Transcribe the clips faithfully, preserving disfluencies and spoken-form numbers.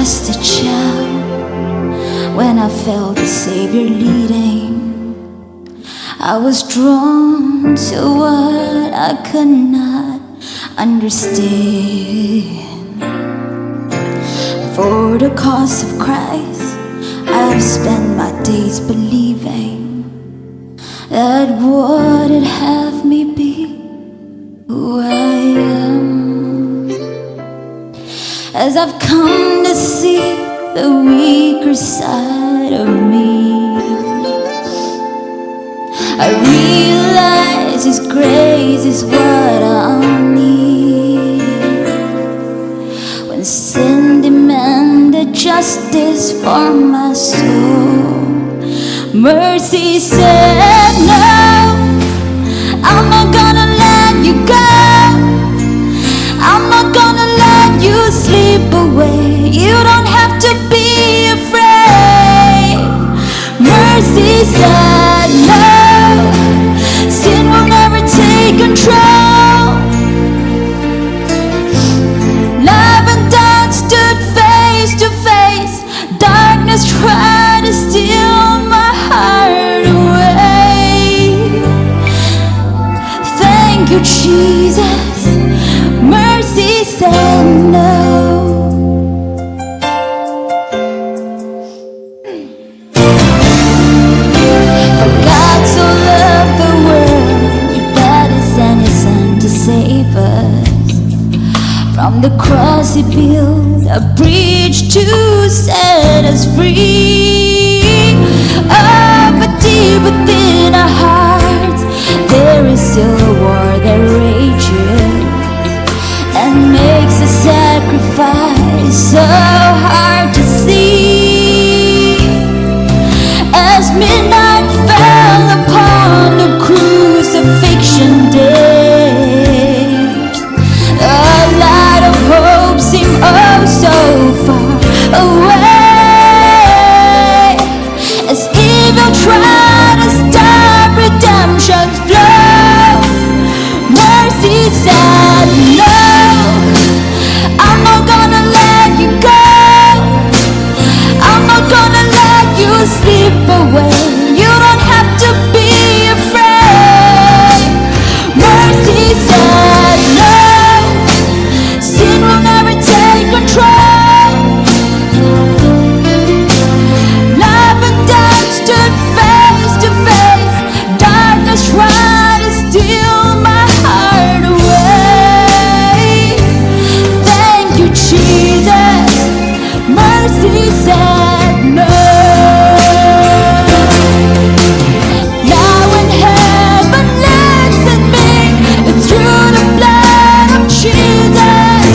Just a child when I felt the Savior leading. I was drawn to what I could not understand. For the cause of Christ, I've spent my days believing that what it have me be who I am. As I've come to see the weaker side of me, I realize His grace is what I need. When sin demanded justice for my soul, mercy said, "No, I'm not gonna let you go. I'm not gonna let you slip away. You don't have to be afraid." Mercy said, "No, sin will never take control." Love and death stood face to face. Darkness tried to steal my heart away. Thank you, Jesus. Mercy said no. For God so loved the world that He sent His Son to save us. From the cross He built a bridge to set us free. Oh, but deep within our hearts there is still a war that rages and makes a sacrifice so hard to see. As midnight fell upon the crucifixion day, a light of hope seemed oh so far away. As evil tried to stop redemption's flow, mercy said, "No, I'm not gonna let you go. I'm not gonna let you slip away. You don't have to be afraid." Mercy said, "No, sin will never take control." Love and death stood face to face. Darkness tried to steal my heart away. Thank you, Jesus. Mercy said no. Now when heaven looks at me, it's through the blood of Jesus,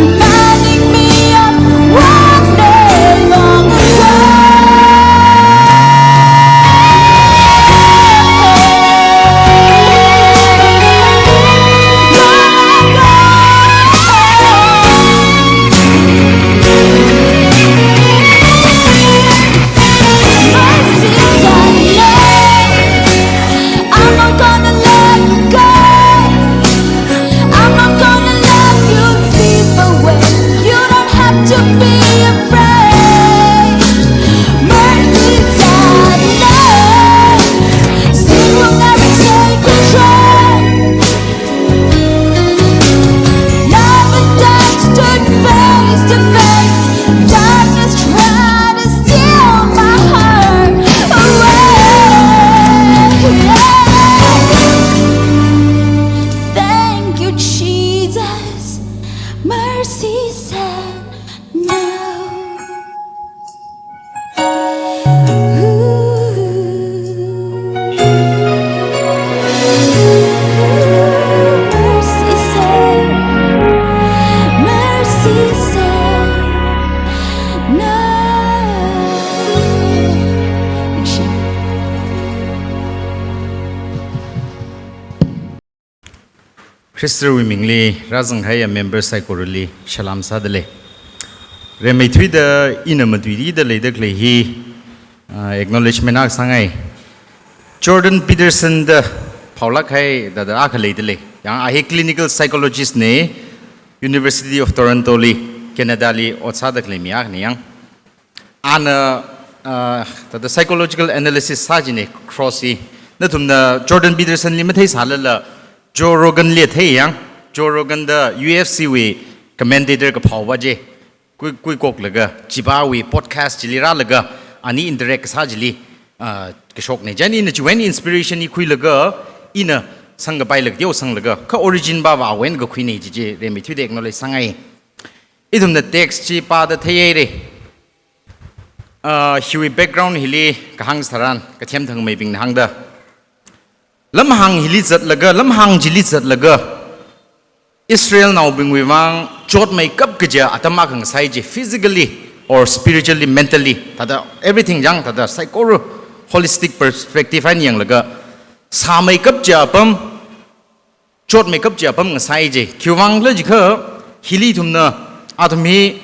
reminding me of what lay long ago. I'm not gonna let you go. I'm not gonna let you slip away. You don't have to be afraid. Mercy said no. Sin will never take control. Love and death stood face to face. Darkness tried to steal my heart away. Thank you, Jesus. Mercy said no. Mercy said, mercy said no. Khristawui mingli rāzanghaiya member saikorali salam sādalei. Rimeithuida ina matuida leida khalei hi, ah, acknowledgement akha sāngai. Jordan Peterson da phaolāk kahai da da akha leidalei. Yang a hi clinical psychologist nei, University of Toronto li. Canada li ot sāda khalei mi akhana yang. Ana, uh, thāda psychological analysis sā jine, Cross hi. Nathumna Jordan Peterson li matheisālala, Joe Rogan li thei yang. Joe Rogan da U F C wui commentator kaphāva chi. Kui, kuikoklaga, chiva wui podcast chili rālaga, ani interact kasā chili, ah, kashokne. Chieina ina chiwui eina inspiration hi khuilaga, ina sangkapailaga, teo sanglaga, kha origin va awui eina kakhuine chi chi, rimeithuida acknowledge sāngai. Ithumna text chi pāda theihaire. Ah, hiwui background hili kahāng tharan, kathem thangmeibingna hāngda. Lamhāng hili zatlaga, lamhāng chili zatlaga, Israelnaobingwui vang chotmeikap kaja atam akha ngasai chi, physically or spiritually, mentally, thāda everything yang, thāda saikora holistic perspective eina yanglaga, sāmeikap kaja apam, chotmeikap kaja apam ngasai chi. Khiwuivangkhala jiakha, hili ithumna, athum hi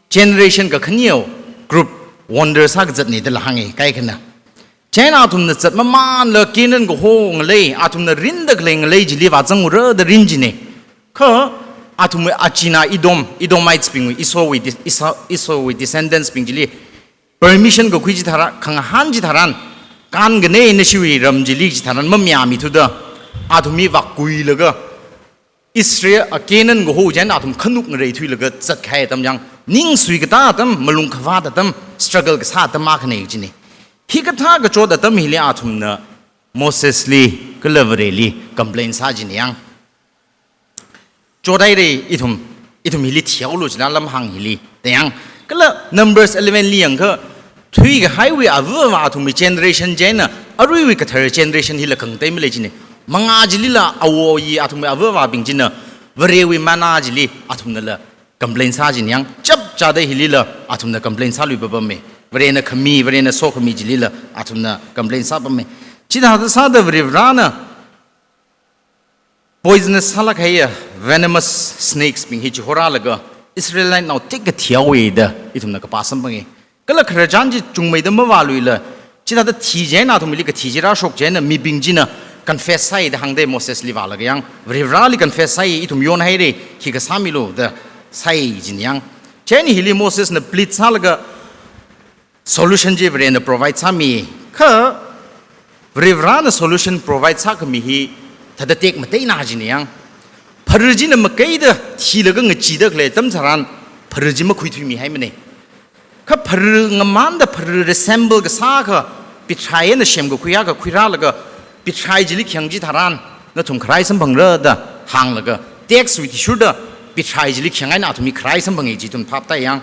generation kakhane group wander sākazatne dala hānge, kaikhana. Chieina athumna zatmamanla Canaan kaho ngalei, athumna rinda khalei ngalei chili vāzangra da rin jine. Kha athumwui achina Edom, Edomites bingwui, Esau wui dis-, Esau, Esau wui descendants bing chili permission kakhui chitharan, khangahān chitharan, kānkane nashiwui ram chili chitharan mamayāmithuda, athum hi vākuilaga, Israel, a, Canaan kaho chieina athum khanuk ngareithuilaga zatkahai atam yang, ning suikatā atam, malung khavāt atam, struggle kasā atam akhane jine. Hikathā kachot atam hili athumna Mosesli, kala Vareli complain sā jine yang. Chothaire ithum, ithum hili thihaolu chila lamhāng hili, da yang. Kala Numbers eleven li yangakha, thuikahaiwui avāva athumwui generation chieina, aruiwui kathar generation hila khangatei malei jine. Mangā chilila awo yi athumwui avāvabing china, Varewui manna chili athumnala complain sā jine yang, chapchāda hilila athumna complain sālui papamme. Varena khami, Varena sokhami chilila athumna complain sāpamme. Chithāda sāda Varivarana poisonous sālāk kahaiya venomous snakes bing hi chihorālaga Israelite nao tekathihaowe da ithumna kapā samphange. Kala khararchan chi chungmeida mavāluila, chithāda thi chieina athumli kathi chi rāshok chieina mibing china confess sāi da hāngde Mosesli vālaga yang, Varivarali confess sāi, ithum yonhaire, hi kasāmilu da sāi jine yang. Chieina hili Mosesna plead sālaga, solution chi Varena provide sāmi. Kha Varivarana solution provide sākhami hi thāda tekmateina jine yang. Phara china makaida thilaga ngacheeda khalei atam tharan phara chi makhuithuimihaimane. Kha phara ngamanda phara resemble kasākha, pithai eina semkakhui akha khuirālaga, pithai chili khayang chitharan nathum kharai samphangra da hānglaga, text wui athishurda pithai chili khayang eina athum hi kharai samphange chi ithum phaptāi yang.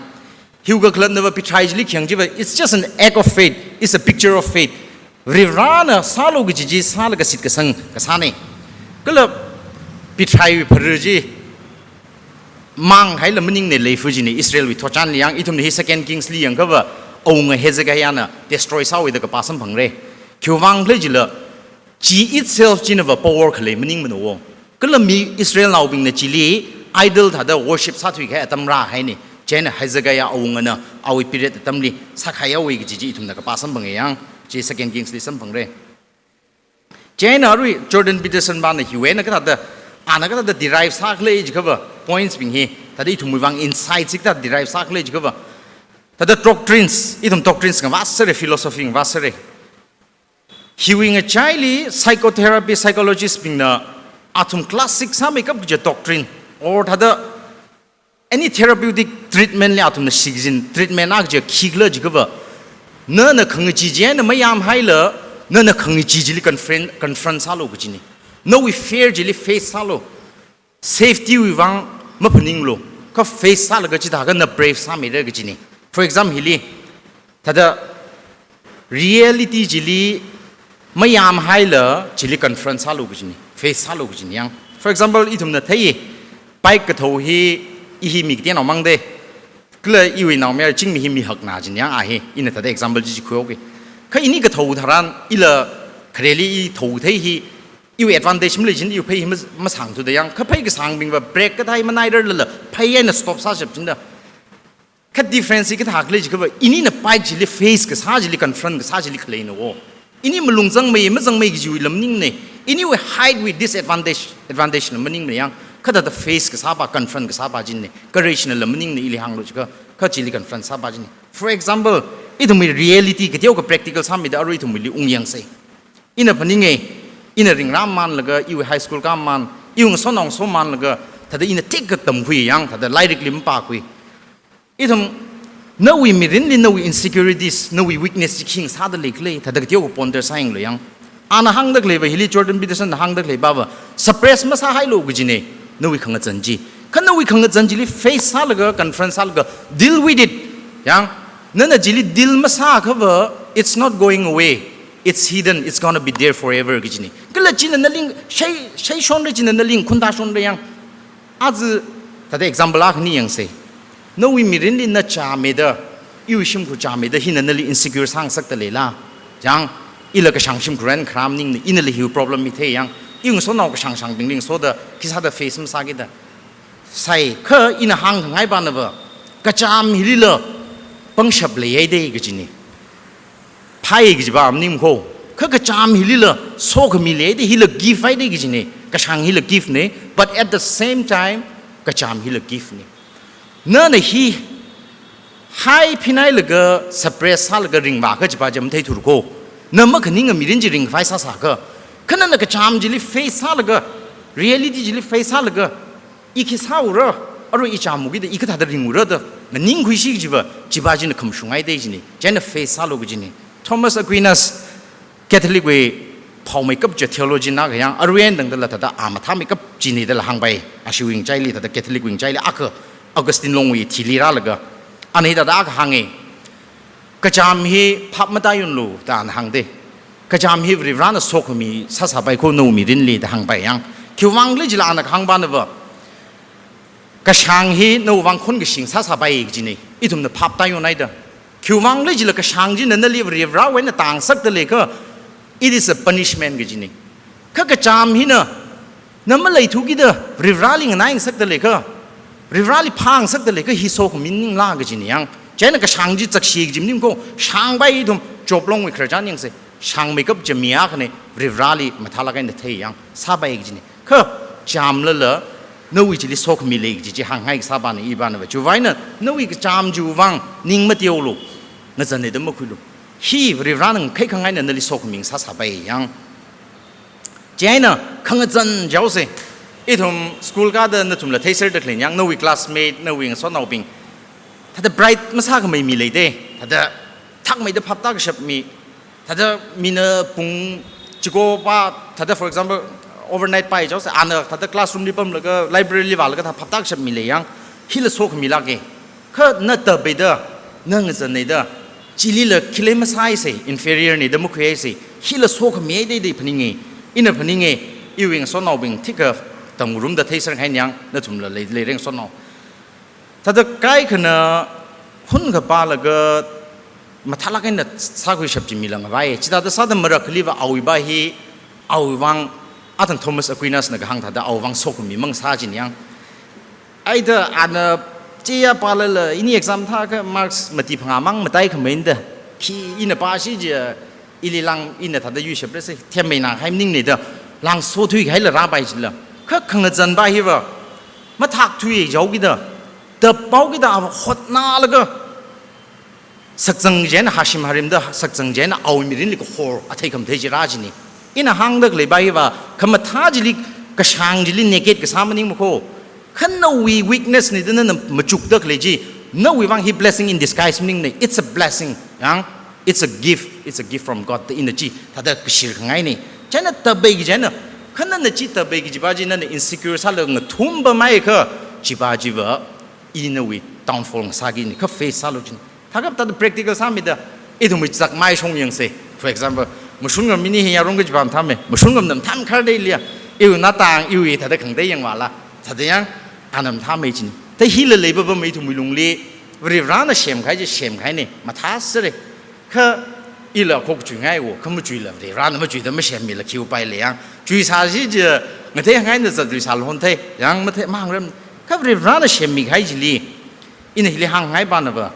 Hiwui kakhalatnava pithai chili khayang chiva, it's just an act of faith, it's a picture of faith. Varivarana sālu kaji chi sālaga shitkasang kasāne. Kala pithaiwui phara chi manghaila maningne, leifa jine, Israelwui thotchanli yang, ithumna hi Second Kings li yangakhava, awunga Hezekiahna destroy sāhaowe da kapā samphangre. Khiwuivang khala jila, chi itself chinava power khalei maningmana wo. Kala mi Israelnaobingna chili idol thāda worship sāthuikahai atam rāhaine. Chieina Hezekiah awungana awui period atamli sākahai haowe kaji chi ithumna kapā samphange yang, chi Second Kings li samphangre. Chieina arui Jordan Peterson vana hiwui eina kathāda, ana kathāda derive sākhala jiakhava, points bing hi, thāda ithumwui vang insights hi kathāda derive sākhala jiakhava, thāda doctrines, ithum doctrines ngavāsāre, philosophy ngavāsāre. Hiwui ngachaili psychotherapy, psychologist bingna athum classic sāmeikap kaja doctrine, or thāda any therapeutic treatment li athumna shichin, treatment akha chi khikhala jiakhava, nana khangachee chieina mayāmhaila, nana khangachee chili confront, confront sālu kajine. Nawui fear chili face sālu. Safety wui vang maphaninglu. Kha face sālaga chithākha na brave sāmira kajine. For example, hili, thāda reality chili mayāmhaila chili confront sālu kajine, face sālu kajine yang. For example, ithumna thei, bike kathao hi, i hi mi kateonao mangde, kala iwui naomayara Chingmei hi mi hakna jin yang a hi, ina thāda example chi chi khuihaoke. Kha ini kathao tharan, ila khareli i thao thei hi, iwui advantage malei jin, iwui phei hi mas-, masangthuda yang, kha phei kasāngbingva brake kathā hi manairarlala, phei eina stop sāshap jinda. Kha difference hi kathākhala jiakhava, inina bike chili face kasā chili, confront kasā chili khaleina wo. Ini malung zangmei, mazangmei kajiwui lam maningne. Iniwui height wui disadvantage, advantage lam maningmana yang. Kha thāda face kasāpa, confront kasāpa chine. Courage nala maningna ili hānglu jiakha, kha chili confront sāpa chine. For example, ithumwui reality kateokha practical sāmida arui ithumwuili ungyangsa. Ina phaninge, ina ringrāmānlaga, iwui high school kāmān, iwui ngasotnao ngasomānlaga, thāda ina tekka tamkhui yang, thāda lairikli mapākhui. Ithum, nawui mirinli nawui insecurities, nawui weakness chi khi ngasāda leikhala, thāda kateokha ponder sāyanglu yang. Ana hāngda khaleiva, hili Jordan Peterson na hāngda khaleiva, suppress masāhailu kajine, nawui khangazan chi. Kha nawui khangazan chili face sālaga, confront sālaga, deal with it. Yang, nana chili deal masāakhava, it's not going away. It's hidden, it's gonna be there forever kajine. Kala china naling, shai, shaishonra china naling, khunta shonra yang. Aja, thāda example akhani yangsa. Nawui mirinli na chāmida, iwui shimkhur chāmida, hina nali insecure sāngasakda leila. Yang, ila kashāng shimkhur eina kharā maningna, inala hiwui problem mithei yang. Iwui ngasotnao kashāng shāngbingli ngasoda, khisāda face masākida. Sai, kha ina hāngkhangai panava, kachām hilila pangshap leihaida kajine. Phāya kajipa maning ko. Kha kachām hilila sokhami leida, hila gift haida kajine. Kashāng hila gift ne, but at the same time, kachām hila gift ne. Nana hi haiphinailaga, suppress sālaga ringvākha chipa chi matheithura ko. Na makhaninga mirin chi ringphai sāsākha. Kha nana kachām chili face sālaga, reality chili face sālaga, i khi sāura, arui i chāmukida, i kathāda ringura da, nganingkhuisi kajiva, chipa china khamashung haida jine, china face sālu kajine. Thomas Aquinas, Catholic wui phaomeikap chi theologian akha yang, arui eina tangdala thāda a mathāmeikap chine dala hāngpai, ashiwui ngachaili, thāda Catholic wui ngachaili, akha Augustine longwui thili rālaga, ana hithāda akha hānge, kachām hi phap mataiyonlu da ana hāngde. Kachām hi Varivarana sokhami sāsāpai ko nawui mirinli da hāngpai yang. Khiwuivang khala jila ana kahāng panava, kashāng hi nawui vang khonkashing sāsāpai kajine. Ithumna phap taiyon haida. Khiwuivang khala jila kashāng china nali Varivarawui eina tāngasakda leikha, it is a punishment kajine. Kha kachām hina, na maleithukida, Varivarali nganāngasakda leikha, Varivarali phāngasakda leikha, hi sokhami maningla kajine yang. China kashāng chi zakshi kaji maning ko, shāngpai ithum, Job longwui khararchan yangsa. Shāngmeikap chi mi akhane, Varivarali mathālāk eina thei yang, sāpai kajine. Kha, chāmlala, nawui chili sokhami lei kaji chi hāngngai kasāpane ipanava. Chiwuivang eina, nawui kachām chiwui vang, ning mateolu, ngazanne da makhuilu. Hi Varivarana ngakhai khangaina nali sokhami sāsāpai yang. Chieina khangazan jaose. Ithum school kāda nathumla theiserda khalei yang, nawui classmate, nawui ngasotnaobing, thāda bright masākhamei mi leide. Thāda thakmeida phaptākashap mi. Thāda mina pung chiko pā, thāda for example, overnight pā jaose, ana thāda classroom li pamlaga, library li vālaga thāda phaptākashap mi lei yang, hila sokhamilāke. Kha na tabeida, na ngazanneida, chilila khilei masāhaise, inferior ne da makhuihaise, hila sokhamihaide da phaninge, ina phaninge, iwui ngasotnaobing thikha tamngarumda theiser kahai yang, nathumla lei, leireng ngasotnao. Thāda kaikhana hun kapālaga mathālāk eina sākhuishap chi mila ngavai. Chithāda sāda marakhaliva awui pā hi, awui vang, athang Thomas Aquinas na kahāng thāda awui vang sokhami mangasā jin yang. Aida ana chiya pālala, ini exam thākha marks mati phangā mang mataikhamei da. Khi ina pāshi jiya, ili lang ina thāda yuishapra se, themmeina kahai maningne da, lang sothui kahaila rāpai jila. Kha khangazan pā hiva, mathākthui jaokida, taphaokida, ava hotnālaga, sakzang chieina hashim harimda, sakzang chieina awui mirinli kahor, athei khamathei chi rā jine. Ina hāngda khalei pā hiva, khamathā chili, kashāng chili negate kasā maningmako. Kha nawui weakness ne da nana machukda khalei chi, nawui vang hi blessing in disguise maningne. It's a blessing, yang, it's a gift, it's a gift from God da ina chi, thāda kashir khangaine. Chieina tabeiki chieina, kha nana chi tabeiki chipa chi nana insecure sālaga ngathum pamhaiakha, chipa chiva, i nawui downfall ngasākine, kha face sālu jin. Thākha thāda practical sāmida, ithumwui chakmai shong yangse. For example, mashun ngam ini hi yarong kajipa mathāmei, mashun ngamna mathāmei khar dei liya, iwui natang, iwui thāda khangatei yangvāla, thāda yang, ana mathāmei jin. Thā hila leipapamei ithumwui lungli, Varivarana semkahai chi semkahaine, mathāsere. Kha ila khokchuingai wo, kha machuila, Varivarana machuida masemmila khi upai lei yang. Chuisāsi ji, ngathei hangai na zatluisālu honthei, yang mathei mahāngram. Kha Varivarana semmikahai chili, ina hili hāngngai panava.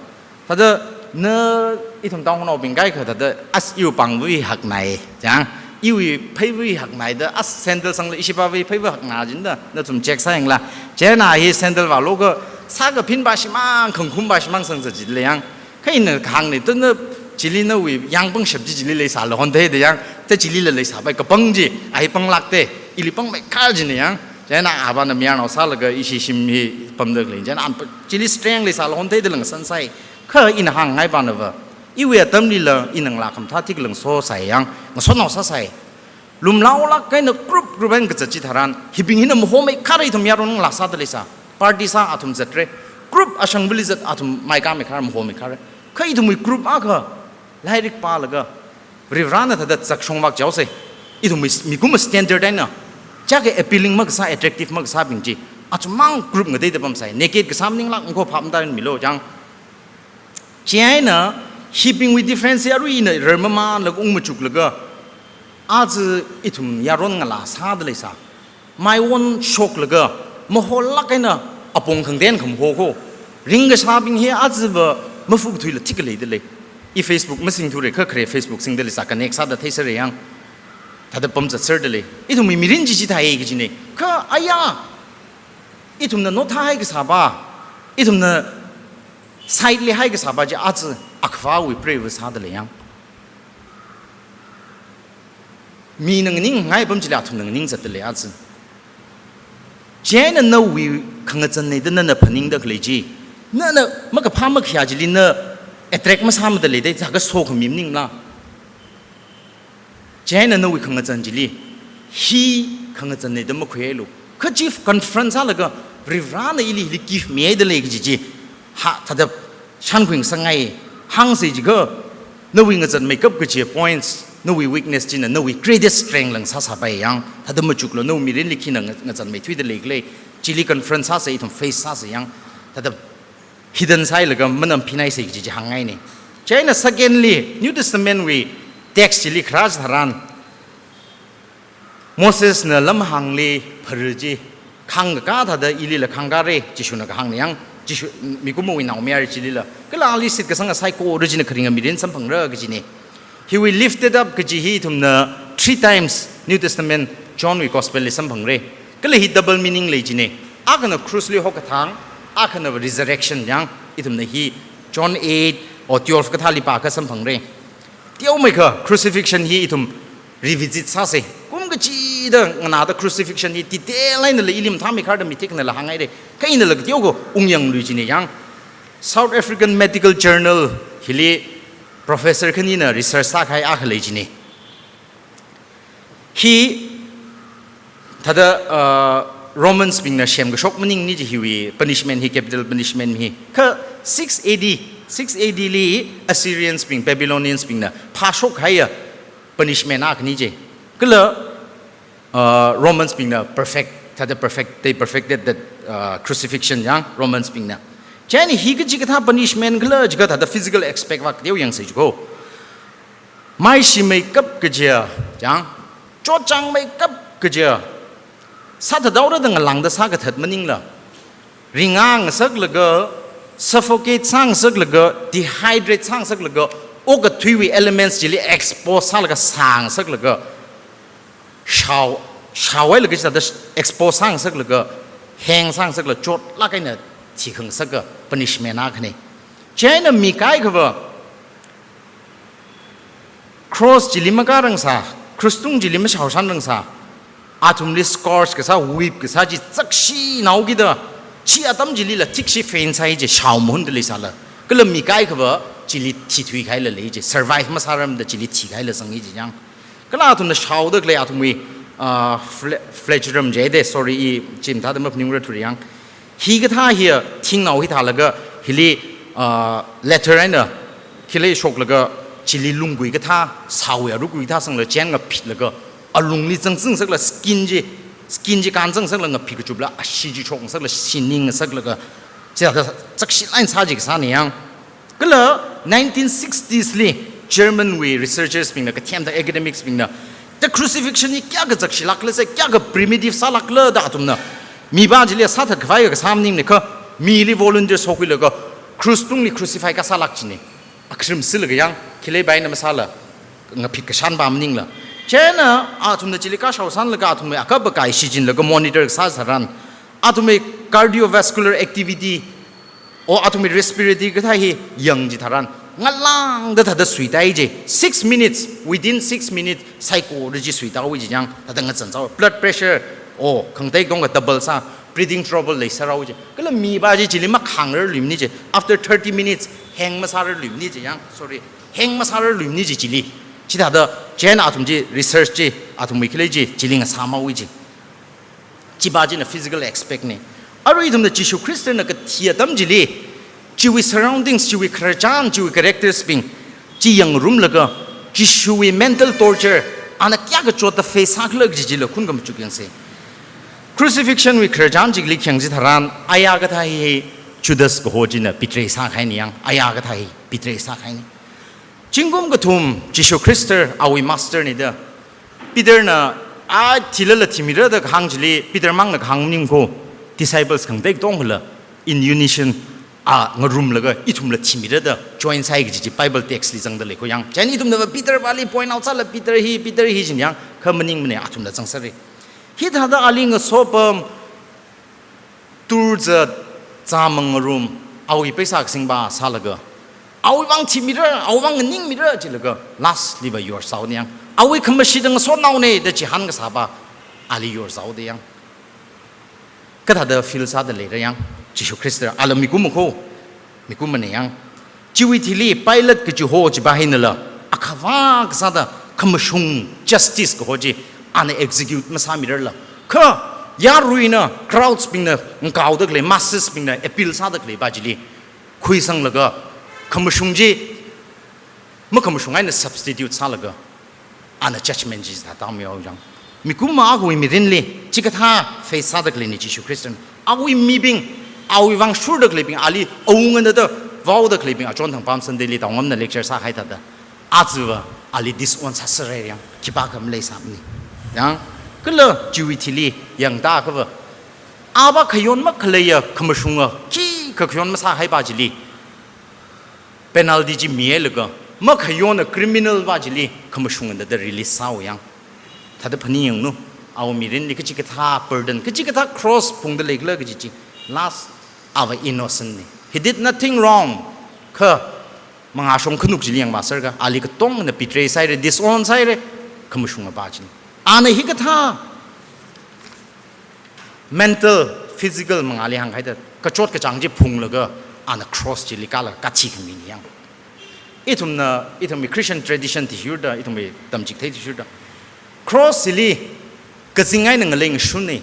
Thāda na ithum tanghonaobing kaikha thāda as iwui pāngva hi haknai, yang. Iwui pheivui haknaida, as sandal sangla ishipāwui pheivui hakna jinda, nathum check sāyangla. Chieina hi sandal vālo kha, sākaphin pā shimāng, khangkhum pā shimāng sangsa jilei yang. Kha ina kahāngni, tuna chili nawui yāng pangshap chi chili leisāla hontheida yang, ta chilila leisāpai kapang chi, a hi panglākte, ili pangmeikha jina yang. Chieina avāna mayarnao sālaga ishi shim hi pamda khalei. Chieina an pa, chili strength leisāla hontheida lang san sai. Kha ina hāngngai pānava, iwui atamlila ina ngalā khamathā thiklang sosai yang, ngasotnao sāsai. Lumlaolāk eina group group eina kazat chitharan, hibing hina mahomeikharei, ithum yaron ngalā sāda leisā. Party sā athum zatre. Group ashangvali zat athum maikāmeikharei, mahomeikharei. Kha ithumwui group akha lairik pālaga, Varivarana thāda zakshong vak jaosei. Ithumwui mikumo standard eina, chiyākha appealing makasā, attractive makasābing chi, athum mang group ngateida pamsai. Naked kasā maninglāk, ngakho phap matāmilo chang. Chieina hibingwui difference hi arui ina rarmamānlaga ungmachuklaga, aja ithum yaron ngalā sāda leisā. Maiwon shoklaga, maholāk eina apong khangten khamaho kho. Ringkasābing hi ajava mafu kathuila thikha leida lei. I Facebook masingthurei, kha khare Facebook singda leisā, connect sāda theiserrei yang. Thāda pamzatserda lei. Ithumwui mirin chi chithāi kajinei. Kha aya, ithumna nothāhai kasā pā, ithumna side li haikasā pā chi aja akhavāwui preiva sāda lei yang. Mina nganingngai apam chili athumna nganing zatda lei aja. Chieina nawui khangazanneida nana phaningda khalei chi, nana makaphā makhayā chili na attract masāmada leidei, zakha sokhami maningla. Chieina nawui khangazan chili, hi khangazanneida makhuilu. Kha chi confront sālaga, Varivarana ili hili gift mihaida lei kaji chi, ha, thāda shankhui ngasakngai, hāngsei jiakha, nawui ngazanmeikap kaji points, nawui weakness china nawui greatest strength lang sāsāpai yang, thāda machuklo, nawui mirinli khina nga-, ngazanmeithuida lei khalei, chili confront sāsei, ithum face sāsei yang, thāda hidden sāhailaga manamphinaisei kaji chi hāngngainei. Chieina secondly, New Testament wui text chili kharā chitharan, Mosesna lamhāngli phara chi khāngkakā thāda ilila khāngkare, Jishuna kahāngna yang, Jishu, mikumowui naomayara chilila. Kala ali shitkasanga saikora china kharinga mirin samphangra kajinei. Hiwui lifted up kaji hi ithumna three times New Testament Johnwui Gospel li samphangrei. Kala hi double meaning lei jinei. Akhana cross li hokathang, akhana resurrection yang, ithumna hi John eight or twelve kathāli pākha samphangrei. Teomeikha crucifixion hi ithum revisit sāsei. Kum kachida nganāda crucifixion hi detail einala ili mathāmeikharda mi thiknala hānghairei. Kha inala kateokha ungyanglu jinei yang. South African Medical Journal hili professor khanina research sākahai akha lei jinei. Hi thāda, uh, Romans bingna semkashok maningna ji hiwui punishment hi, capital punishment hi. Kha six A D, six A D li Assyrians bing, Babylonians bingna phāshokhaiya punishment akhana ji. Kala, uh, Romans bingna perfect, thāda perfect, they perfected that, uh, crucifixion yang Romans bingna. Chieina hi kachikathā punishment khala jiakha thāda physical aspect va kateo yangsei jiko. Maishimeikap kajiya, chang, chotchāngmeikap kajiya, sāthathaora da ngalāngda sākathat maningla, ringngasaklaga, suffocate sāngasaklaga, dehydrate sāngasaklaga, okathuiwui elements chili expose sālaga sāngasaklaga, shao, shaohailaga chithāda expose sāngasaklaga, heng sāngasaklaga, chotlāk eina thikhangasaka punishment akhanei. Chieina mi kaikhava, cross chili makārangsā, khrustung chili mashaoshanrangsā, athumli scourge kasā, whip kasā chi zakshinao kida, chi atam chilila thikshi faint sāi ji, shao mahunda leisāla. Kala mi kaikhava chili thithuikahaila lei ji, survive masāramda chili thikahaila zangi ji yang. Kala athumna shaoda khalei athumwui, ah, fle-, flagellum jide, sorry, i chi mathāda maphaningra thuri yang. Hikathā hiya thingnao hi thālaga hili, ah, leather eina khili shoklaga chili lunggui kathā, sāwui arukgui kathā sangla chieina ngaphitlaga, alungli zangzangsakla skin chi, skin chi kānzangsakla ngaphit kachupla, ashee chi shokngasakla shiningngasaklaga, chithāda zakshilāk eina sā ji kasāna yang. Kala nineteen sixties li German wui researchers bingna, kathemda academics bingna, the crucifixion hi kayākha zakshilākla sai, kayākha primitive sālākla da athumna, mipā chili sāthatkhavai kasā maningna kha, mili volunteer shokhuilaga, khrustungli crucify kasālāk jinei. Akhrim silaga yang, khili baina masāla, ngaphit kashan pā maningla. Chieina athumna chili kashao sānlaga athumwui akapa kai shichinlaga monitor sā tharan, athumwui cardiovascular activity, o athumwui respiratory kathā hi yang chitharan, ngalāngda thāda suitāi ji. Six minutes, within six minutes, saikora chi suitāhaowa ji yang, thāda ngazan sāhaowa. Blood pressure, o khangatei katonga double sā, breathing trouble leisārhaowa ji. Kala mipā chi chili makhangrarluimana ji. After thirty minutes, hang masārarluimana ji yang, sorry, hang masārarluimana ji chili. Chithāda, chieina athum chi research chi, athumwui khalei chi, chili ngasāmhaowa ji. Chipā china physical aspect na. Arui ithumna Jishu Khristana kathi atam chili, chiwui surroundings, chiwui khararchan, chiwui characters bing chi yangngarumlaga, Jishuwui mental torture, ana kayākha chotta face sākhala kaji chila khunkhamachuk yangsa. Crucifixion wui khararchan chili khayang chitharan, aya kathā hi Judas kaho china betray sākahaina yang, aya kathā hi betray sākahaina. Zingkum kathum Jishu Khrista awui master na da, Peterna, a thilala thimira da kahāng chili, Peter mangna kahāng maning ko, disciples khangatei katongala in unison, a ngarumlaga ithumla thimira da join sāi kaji chi Bible text li zangda lei ko yang. Chieina ithumna va Peter pāli point out sāla Peter hi, Peter hi jin yang, kha maningmana, athumla zangsera. Hithāda ali ngasopam, tur zat, zā mangarum, awui paisa kasingva sālaga, awui vang thimira, awui vang nganingmira jilaga, last li va yorsāhaona yang. Awui khamashida ngasotnaona da chihān kasāva, ali yorsāhaoda yang. Kathāda feel sāda leira yang, Jishu Khrista, ala mikumo ko, mikumona yang. Chiwui thili Pilate kaji ho chipā hinala, akhavā kasāda khamashung justice kaho chi, ana execute masāmirarla. Kha, yaruina, crowds bingna ngakaoda khalei, masses bingna appeal sāda khaleiva chili, khuisanglaga, khamashung chi, makhamashung eina substitute sālaga, ana judgment chi thāda tāmihaowa yang. Mikumo akhawui mirinli, chikathā face sāda khaleina Jishu Khristana. Awui mibing, awui vang shurda khaleibing, ali awungana da vaoda khaleibing, achon thang Palm Sunday li Taongamna lecture sākahai thāda. Aja va, ali disown sāsera yang, khipākha maleisāmana. Yang, kala chiwui thili yangda kha va, ava khayon makhaleiya khamashunga, khikha khayon masāhaiva chili penalty chi mihailaga, makhayona criminal va chili khamashungana da release sāhaowa yang. Thāda phaningyanglu, awui mirinli kachikathā burden, kachikathā cross phungda leikhala kaji chi, last, ava innocent na. He did nothing wrong. Kha, mangāshong khanuk chili yangvāserga, ali katongana betray sāhaira, disown sāhaira, khamashungava china. Ana hikathā mental, physical mangāli hāngkahai thāda, kachot kachāng chi phunglaga, ana cross chili kālaga kathi khamina yang. Ithumna, ithumwui Christian tradition athishurda, ithumwui tamchithei athishurda, cross chili kazing eina ngalei ngashunna.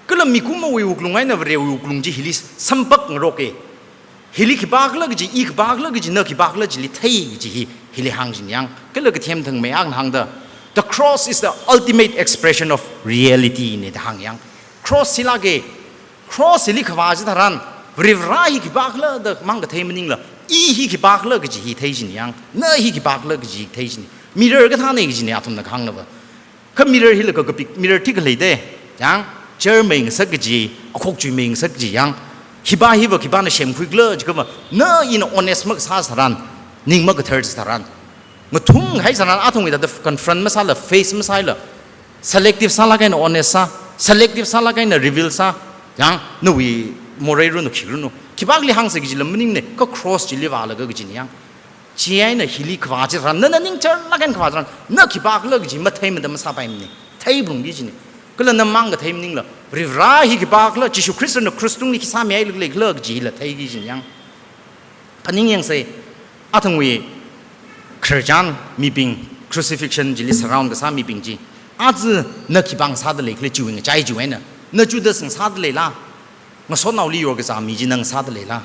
Kala mikumowui wuklung eina Varewui wuklung chi hili sampak ngaroka. Hili khipākhala kaji, i khipākhala kaji, na khipākhala chili thei kaji hi, hili hāng jin yang. Kala kathem thangmei akha hāngda, the cross is the ultimate expression of reality na da hāng yang. Cross chilaka, cross hili khavā chitharan, Varivara hi khipākhala da mang kathei maningla, i hi khipākhala kaji hi thei jin yang, na hi khipākhala kaji thei jin. Mirror kathāna kajina athumna kahāngna va. Kha mirror hila kakapik, mirror thikhalei da, yang, chair mei ngasak kaji, akhok chui mei ngasak kaji, yang, khipā hiva khipāna semkhuikhala jiakha va, na ina honest makasā tharan, ning makathar tharan, ngathumhai tharan, athumwui thāda confront masāla, face masāla, selective sālaga eina honest sā, selective sālaga eina reveal sā, yang, nawui morei ranu, khi ranu, khipākhali hāngsa kajila maningmana, kha cross chili vālaga kajina yang. Chieina hili khavā chitharan, nana ning charlaga eina khavā tharan, na khipākhala kaji matheimada masāpaimana, theiphalungki jina. Kala na mang kathei maningla, Varivara hi khipākhala, Jishu Khristana cross tungli khi sāmihailakhala kajila theiki jin yang. Phaningyangsa, athangwui khararchan mibing, crucifixion chili surround kasā mibing chi, aja na khipā ngasāda leikhala chiwui ngachai chiwui eina, na Judas ngasāda leila, ngasotnaoli yorkazā mi chi na ngasāda leila,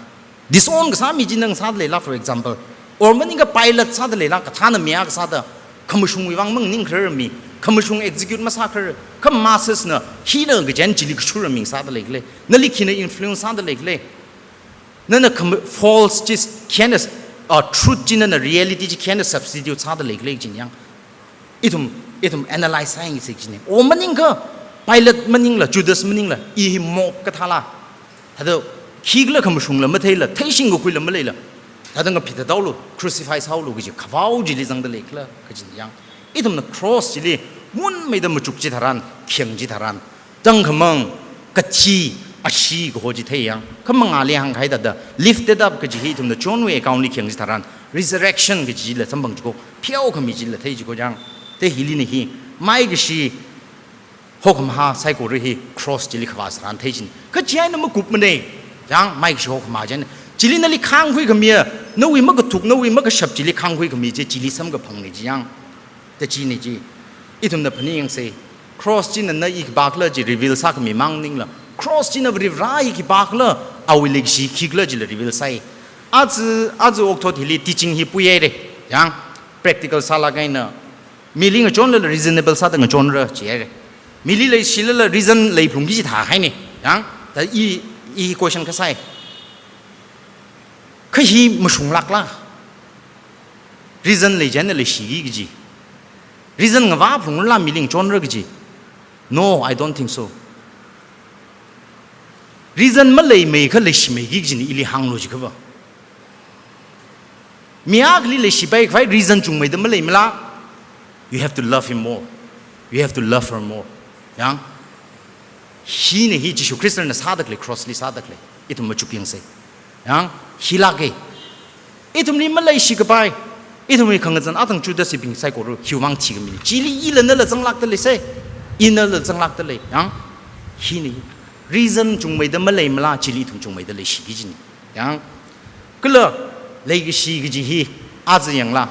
disown kasā mi chi na ngasāda leila, for example. Or maningakha Pilate sāda leila, kathāna mi akha sāda, khamashungwui vang maningkharar mi, khamashung execute masākharar, kha masses na, hina kajen chili kashura mi ngasāda leikhala, nali khina influence sāda leikhala, nana kham-, false chi khina, uh, truth chi nana reality chi khina substitute sāda leikhala jin yang. Ithum, ithum analyze sāyangsa kajina. O maningakha, Pilate maningla, Judas maningla, i hi mob kathāla, thāda khikhala khamashungla matheila, theishing kakhuila maleila, thāda ngaphit thādaolu, crucify sāolu kaji khavao chili zangda leikhala kajin yang. Ithumna cross chili Munmeida machuk chitharan, khayang chitharan, tangkhamang, kathi, ashi kaho chithei yang, khamangāli hāngkahai thāda, lifted up kaji hi ithumna Johnwui account li khayang chitharan, resurrection kajila samphang jiko, pheokhami jila thei jiko yang, te hilina hi, maikashi, hokhamaha saikora hi cross chili khavā tharan thei jin. Kha chieina makupmana, yang, maikashi hokhamaha chieina. Chili nali khāngkhuikhamiya, nawui makathuk, nawui makashap chili khāngkhuikhami chi, chili samkaphangna chi yang. Te china chi. Ithumna phaningyangsa. Cross china na i khipākhala chi reveal sākhami mang maningla. Cross china Varivara i khipākhala, awui leikashi khikhala chila reveal sāi. Aja, aja okathuili teaching hi puihaira. Yang, practical sālāk eina. Mili ngachonlala reasonable sāda ngachonra jihaira. Mili leishilala reason lei phalungki jithāhaina. Yang, ta i, i question kasai. Kha hi mashunglākla? Reason lei chieina leishiki kaji. Reason ngavā phalunglala mili ngachonra kaji. No, I don't think so. Reason maleimei kha leishimeiki kajina ili hānglu jikhava. Mi akhali leishipai khavai reason chungmeida maleimala? You have to love him more. You have to love her more. Yang, hina hi Jishu Khristana sādakhalei, cross li sādakhalei. Ithum machukyangsa. Yang, hilāka. Ithumli maleishi kapai. Ithumwui khangazan atang Judas bing saikora hiwui vang thikhami. Chili ila nala zanglākda leisa. I nala zanglākda lei. Yang, hina hi. Reason chungmeida maleimala, chili ithum chungmeida leishiki kajina. Yang, kala leikashi kaji hi, aja yangla.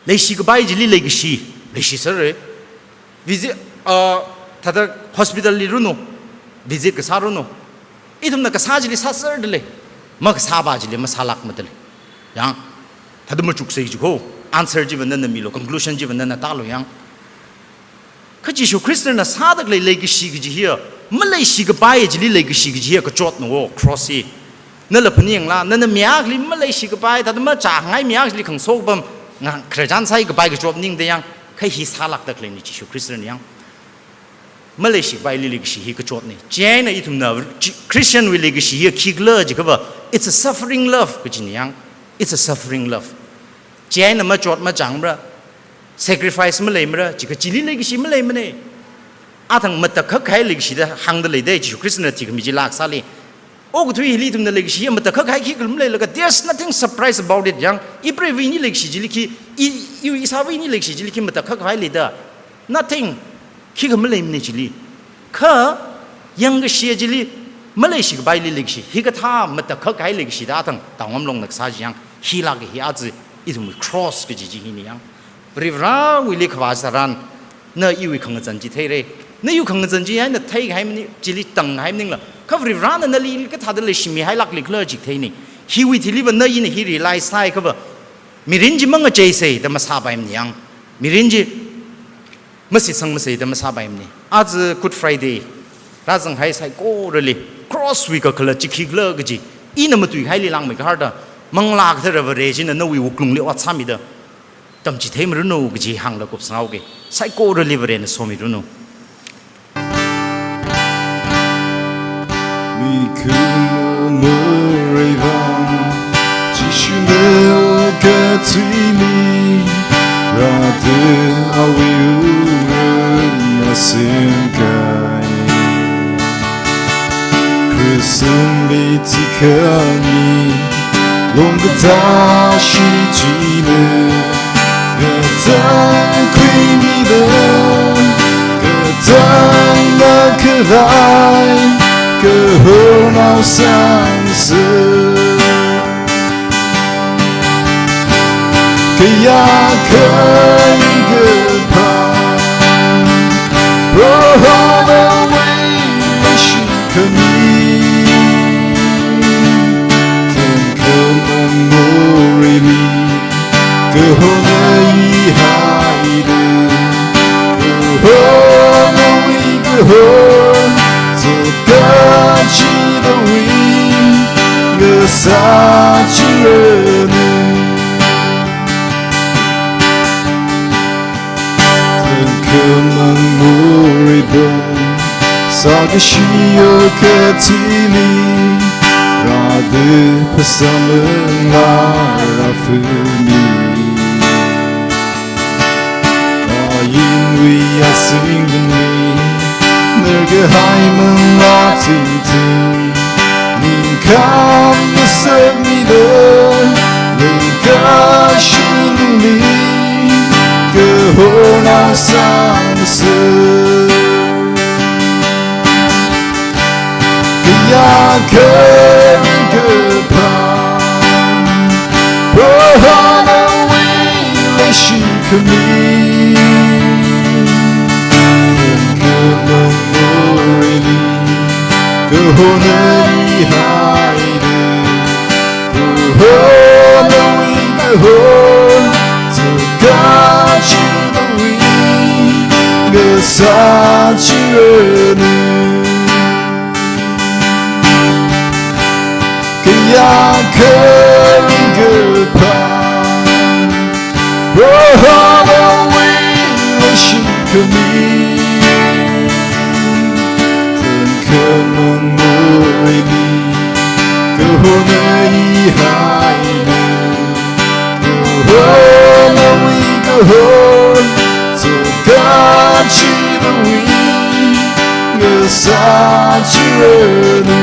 Leishi kapai chili leikashi, leishisera. Visit, uh, thāda hospital li ranu, visit kasāranu. Ithumna kasā chili sāserda lei, makasāpa chili masālākmada lei. Yang, thāda machuksa jiko, answer chiva nana milu, conclusion chiva nana tālu yang. Kha Jishu Khristana sādakhalei leikashi kaji hiya, maleishi kapai chili leikashi kaji hiya kachotna wo, cross hi. Nala phaningyangla, nana mi akhali maleishi kapai, thāda machāngai mi akhali khangso kapam, nga khararchan sāi kapai kachot maningda yang, kha hi sālākdakhaleina Jishu Khristana yang. Maleishi kapaili leikashi hi kachotna. Chieina ithumna, chi-, Christian wui leikashi hiya khikhala jikhava, it's a suffering love kajina yang. It's a suffering love. Chieina machot machāngmara, sacrifice maleimara, chikha chili leikashi maleimana. Athang matakhak kahai leikashi da hāngda leida, Jishu Khristana thikhami chila kasāli. Okathui hili ithumna leikashi matakhak kahai khikhala maleilaga, there's nothing surprise about it yang. Ipreiva̱ni leikashi chili khi, i, i, ishāva̱ni leikashi chili khi matakhak kahai leida. Nothing. Khikha maleimana chili. Kha, yangkashiya chili, maleishi kapaili leikashi. Hikathā matakhak kahai leikashi da athang, Tangam longna kasā chi yang, hilāka hi aja, ithumwui cross kaji chi hina yang. Varivarawuili khavā tharan, na iwui khangazan chi theira. Na iwui khangazan chi eina theikahai mani, chili tangkahai maningla. Kha Varivarana nali kathāda leishimihailāklikhala chi theina. Hiwui thiliva na ina hi realize sāhaiakhava, mirin chi mangacheisa da masāpaimana yang. Mirin chi masitsangmasa da masāpaimana. Aja Good Friday rāzanghai saikorali, cross wui kakhalat chi khikhala kaji, ina matuihaili langmeikahar da, Manglā Kathara Vare china nawui wuklungli ot sāmida, tamchitheimiranu kaji hāngda kupsanghaoka. Saikorali Varena somiranu. Mikumo mureiva, Jishuna okathuili, rāda awui wunga masinkai. Khristali thikhami, longkatā shi china, ngatangkhuimida, katangda khalei, kahornao sangsa. Kayākha kaphā, Prohowui leishikhami, tangkhamang moreili, kahornao haida, Prohowui kahor, tokachidawui, ngasāchingranu. Tangkhamang morei bong, sākashi okathuili, rāda phasā Manglā rāfumi. Ain Uya singmi, nerke hai mangla tingting, ningkam nasakmida, leikashili, kahona sangsa. Kayākha ringkaphā, Prohona wui leishikhami. Khamang moreili, kahona ihaina. Prohona wui kahona, thākachina wui, ngasāchiranu. Kayākha ringkaphā, Prohona wui leishikhami. Khamang moreili, kahona ihaina. Prohona wui kahona, thākachina wui, ngasāchiranu.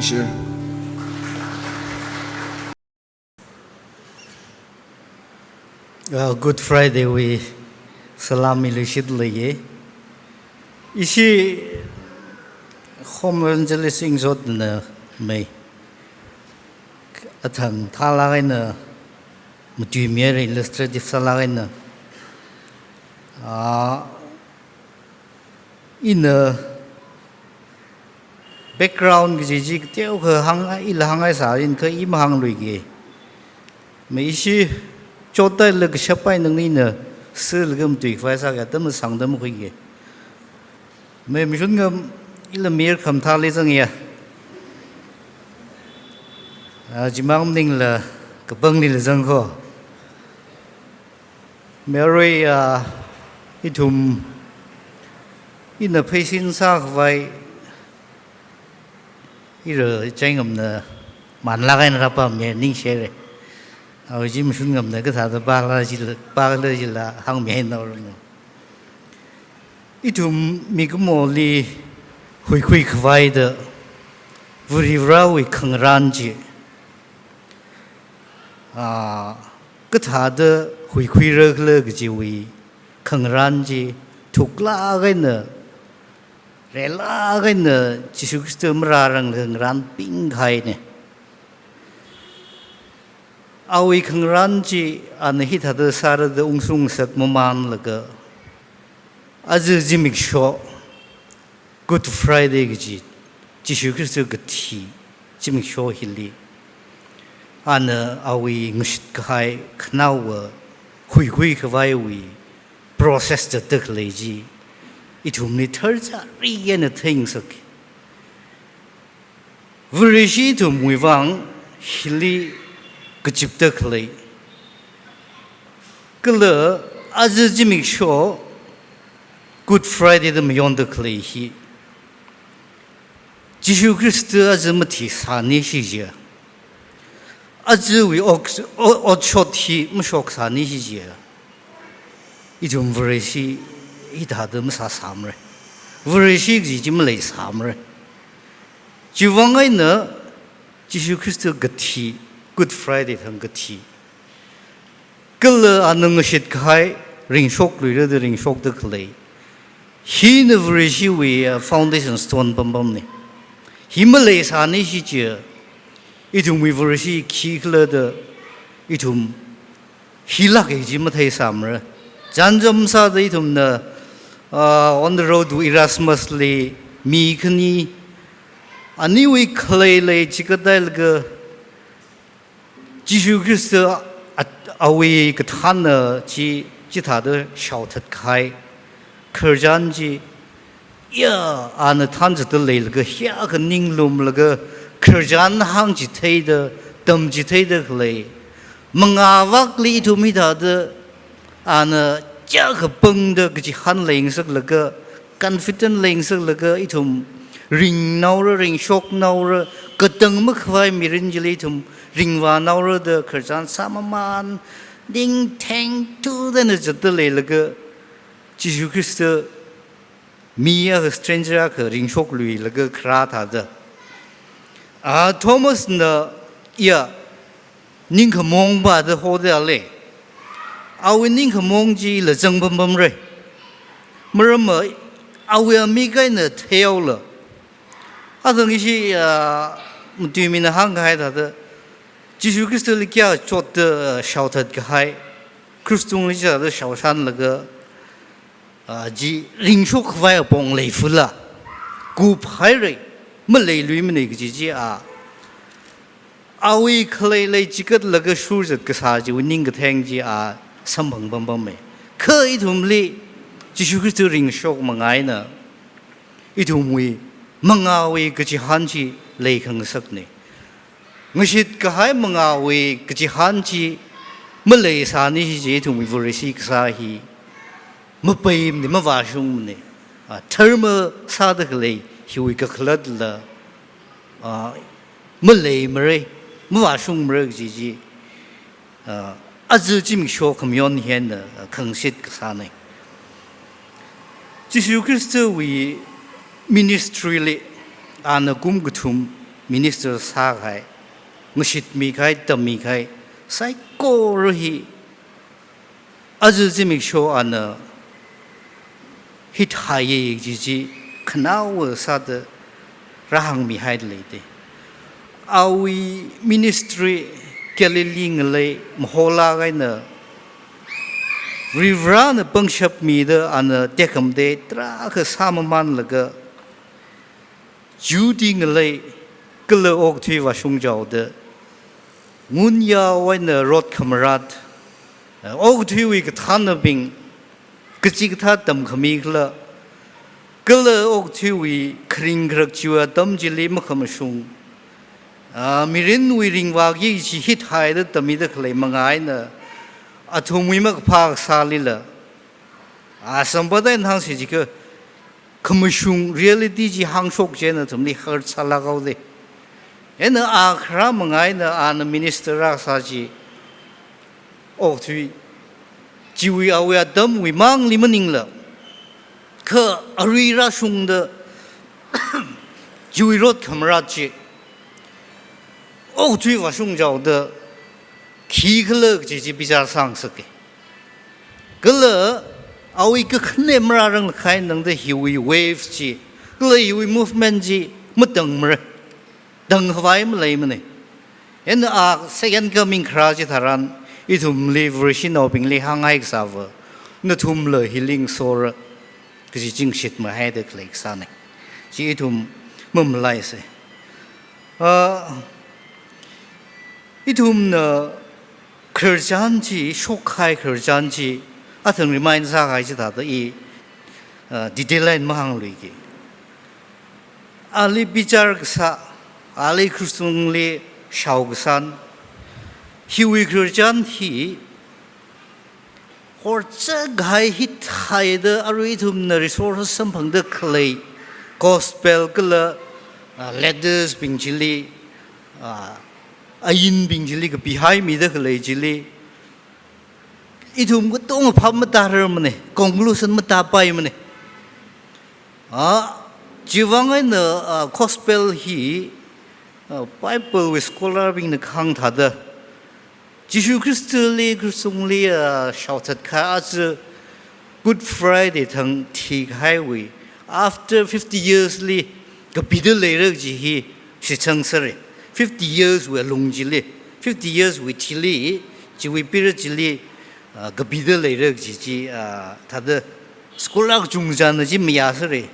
Sure. Uh, Good Friday wui salam miluishit leiye. Ishi Home Evangelist Ingzotna mei. Athang thālāk eina matuimira, illustrative sālāk eina. Ah, ina background kaji chi kateokha hāng, ila hāngngaisārin kha i mahāngluike. Mei ishi chotda ila kashap eina nganingna sālaga matuikhavai sākha atam sangda makhuike. Mei mashun ngam, ila mir khamathāli zangya. Ah, chimang maningla kapanglila zangko. Mei arui, ah, ithum, ina pheisin sākhavai, ira chai ngamna manlāk eina rāpammi ningshire. Awui chi mashun ngamna kathāda pāla jila, pāla jila hāngmi eina oranu. Ithum mikumoli huikhuikhavai da Varivarāwui khangarān chi, ah, kathāda huikhuira khala kajiwui khangarān chi thuklāk eina, reilāk eina Jishu Khrista marāranglaga ngarānpingkahaine. Awui khangarān chi ana hithāda sāra da ungshung ngasakmamanlaga, aja zimiksho, Good Friday kaji, Jishu Khrista kathi zimiksho hili, ana awui ngashitkahai khanaowa huikhuikhavaiwui process zatda khalei chi ithumli tharchari eina theingasaka. Vareshi ithumwui vang hili kazipda khalei, kala aja zimiksho Good Friday da mayonda khalei hi, Jishu Khrista aja mathisāni shijiya, ajawui ot, o-, otshot hi mashoksāni shijiya, ithum Vareshi hithāda masāsāmara. Vareshi kaji chi maleisāmara. Chiwui vang eina Jishu Khrista kathi, Good Friday thang kathi, kala ana ngashitkahai ringshokluira da ringshokda khalei, hina Vareshiwui, uh, foundation stone pampamne. Hi maleisāni shichiya, ithumwui Vareshi khikhala da ithum hilāka kaji matheisāmara. Chānjam sāda ithumna, uh, On the Road to Emmaus li mi khani, aniwui khalei lei chikathā hailaga, Jishu Khrista a-, awui kathānna chi, chithāda shaothatkahai khararchan chi, ya, ana thanzatda leilaga, hiyākha ninglumlaga, khararchan hāngchitheida, tamchitheida khalei, mangāvakli ithum hithāda, ana chiyākha pangda kachihān leingasaklaga, confident leingasaklaga, ithum ringnaora, ringshoknaora, katang makhavai mirin chili ithum ringvānaora da khararchan sāmamān, ning thengthuda eina zatda leilaga, Jishu Khrista mi akha, stranger akha ringshokluilaga kharā thāda. A, Thomasna, ya, ningkhamong pa da hoda lei. Awui ningkhamong chila zangpampamra. Maramva, awui amik eina theihaola. Athang ishi, a, matuimina hāngkahai thāda, Jishu Khristali kayākha chotda, a, shaothatkahai, krush tungli chithāda shaoshanlaga, a, chi ringshok khavai apong leifala, kuphaira, maleiluimana kaji chi a, awui khaleili chikatlaga shurzat kasā chiwui ningkatheng chi a samphang pampamma. Kha ithumli Jishu Khrista ringshok manga eina ithumwui mangāwui kachihān chi leikhangasakna. Ngashitkahai mangāwui kachihān chi maleisāni kaji chi ithumwui Vareshi kasā hi mapeimana, mavāshungmana. A, dharma sāda khalei hiwui kakhalatla, a, maleimara, mavāshungmara kaji chi, a, aja zimiksho khamayon hi eina, a, khangashit kasāna. Jishu Khristawui ministry li ana kum kathum minister sākahai, ngashitmikahai, tammikahai saikora hi aja zimiksho ana hithāya kaji chi khanaowa sāda rāhāngmihaida leida. Awui ministry Galilee ngalei mahālāk eina Varivarana pangshap mida ana tekhamatei tarākha sāmamānlaga, Jihudi ngalei kala okathui vāshungchaoda, ngunyao eina rot khamarat, okathuiwui kathānnabing kachikathā tamkhami khala, kala okathuiwui kharing kharak chiwui atam chili makhamashung, a, mirinwui ringvāki kaji hithāda tammida khalei manga eina athumwui makaphā kasālila, a, samphangda eina hāngsi jiakha, khamashung reality chi hāngshok chieina athumli hurt sālāk haoda. Eina a kharā manga eina ana minister rākasā chi, okathui chiwui awui atamwui mangli maningla, kha arui rāshungda chiwui rot khamarat chi okathui vāshungchaoda khikhala kaji chi bichar sāngasaka. Kala awui kakhane marāranglakha eina tangda hiwui wave chi, kala hiwui movement chi matangmara, tangkhavai maleimana. Eina a second coming kharā chitharan ithumli Vareshinaobingli hānghai kasāva, nathumla hili ngasora kaji chi ngashitmihaida khalei kasāna. Chi ithum mamalaisa. A, ithumna khararchan chi, shokkahai khararchan chi athang remind sākahai chithāda i, a, detail eina mahāngluiki. Ali bichar kasā, ali krush tungli shaokasang, hiwui khararchan hi horchak kahai hithāda arui ithumna resources samphangda khalei gospel kala, a, letters bing chili, a, ainbing chili kapihaimida khalei chili, ithum katonga phap matararmana, conclusion matāpaimana. A, chiwui vang eina, a, gospel hi, a, Bible wui scholar bingna kahāng thāda, Jishu Khristali krush tungli, a, shaothatkahai aja Good Friday thang thikahaiwui after fifty years li kapida leira kaji hi shitsang sāra. Fifty years wui alung chili, fifty years wui thili, chiwui period chili, a, kapida leira kaji chi, a, thāda scholar kachungchana chi mayā sāra.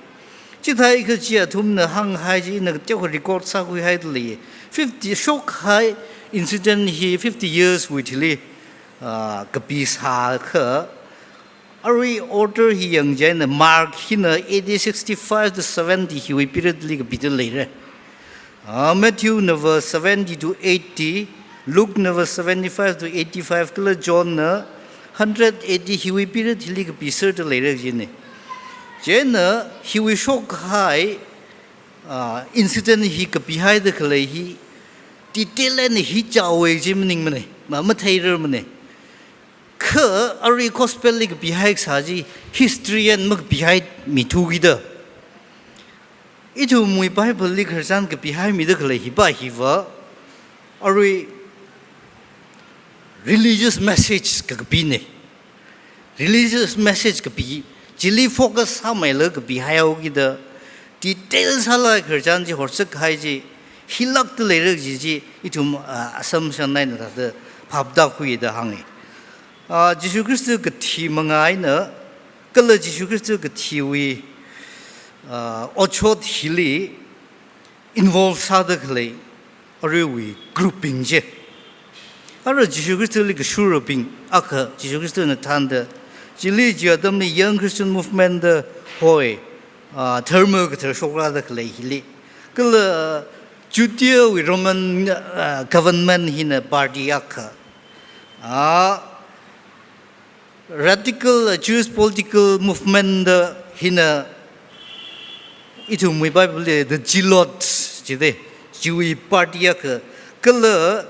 Chithākha chi athumna hānghai chi ina teokha record sākhuihaida lei. Fifty, shokkahai incident hi fifty years wui thili, a, kapisākha, arui order hi yangchieina Mark hina A D sixty-five to seventy hiwui period li kapida leira. A, Matthew nava seventy to eighty, Luke nava seventy-five to eighty-five, kala John na hundred A D hiwui period hili kapiserda leira kajina. Chieina hiwui shokkahai Ah, incident hi kapihaida khalei hi detail eina hi chaowei chi maningmane, ma matheirarmane. Kha arui gospel li kapihai kasā chi history eina makapihaimi thukida. Ithumwui Bible li khararchan kapihaimida khalei hipa hiva arui religious message kakapine. Religious message kapi, chili focus sāmeila kapihaihaokida, detail sālāk khararchan chi horsākahai chi hilākda leira kaji chi ithum, ah, assumption eina thāda phap tākhuida hānge. Ah, Jishu Khrista kathi manga eina, kala Jishu Khrista kathiwui, ah, otshot hili involve sāda khalei aruiwui group bing chi. Ara Jishu Khristali kashurabing akha Jishu Khristana thānda, chili chi atamli Young Christian Movement da hoi, ah, dharma kathar shokrāda khalei hili. Kala Judea wui Roman, ah, government hina party akha. Ah, radical, uh, Jewish political movement da hina ithumwui Bible li the Zealots jide, chiwui party akha, kala,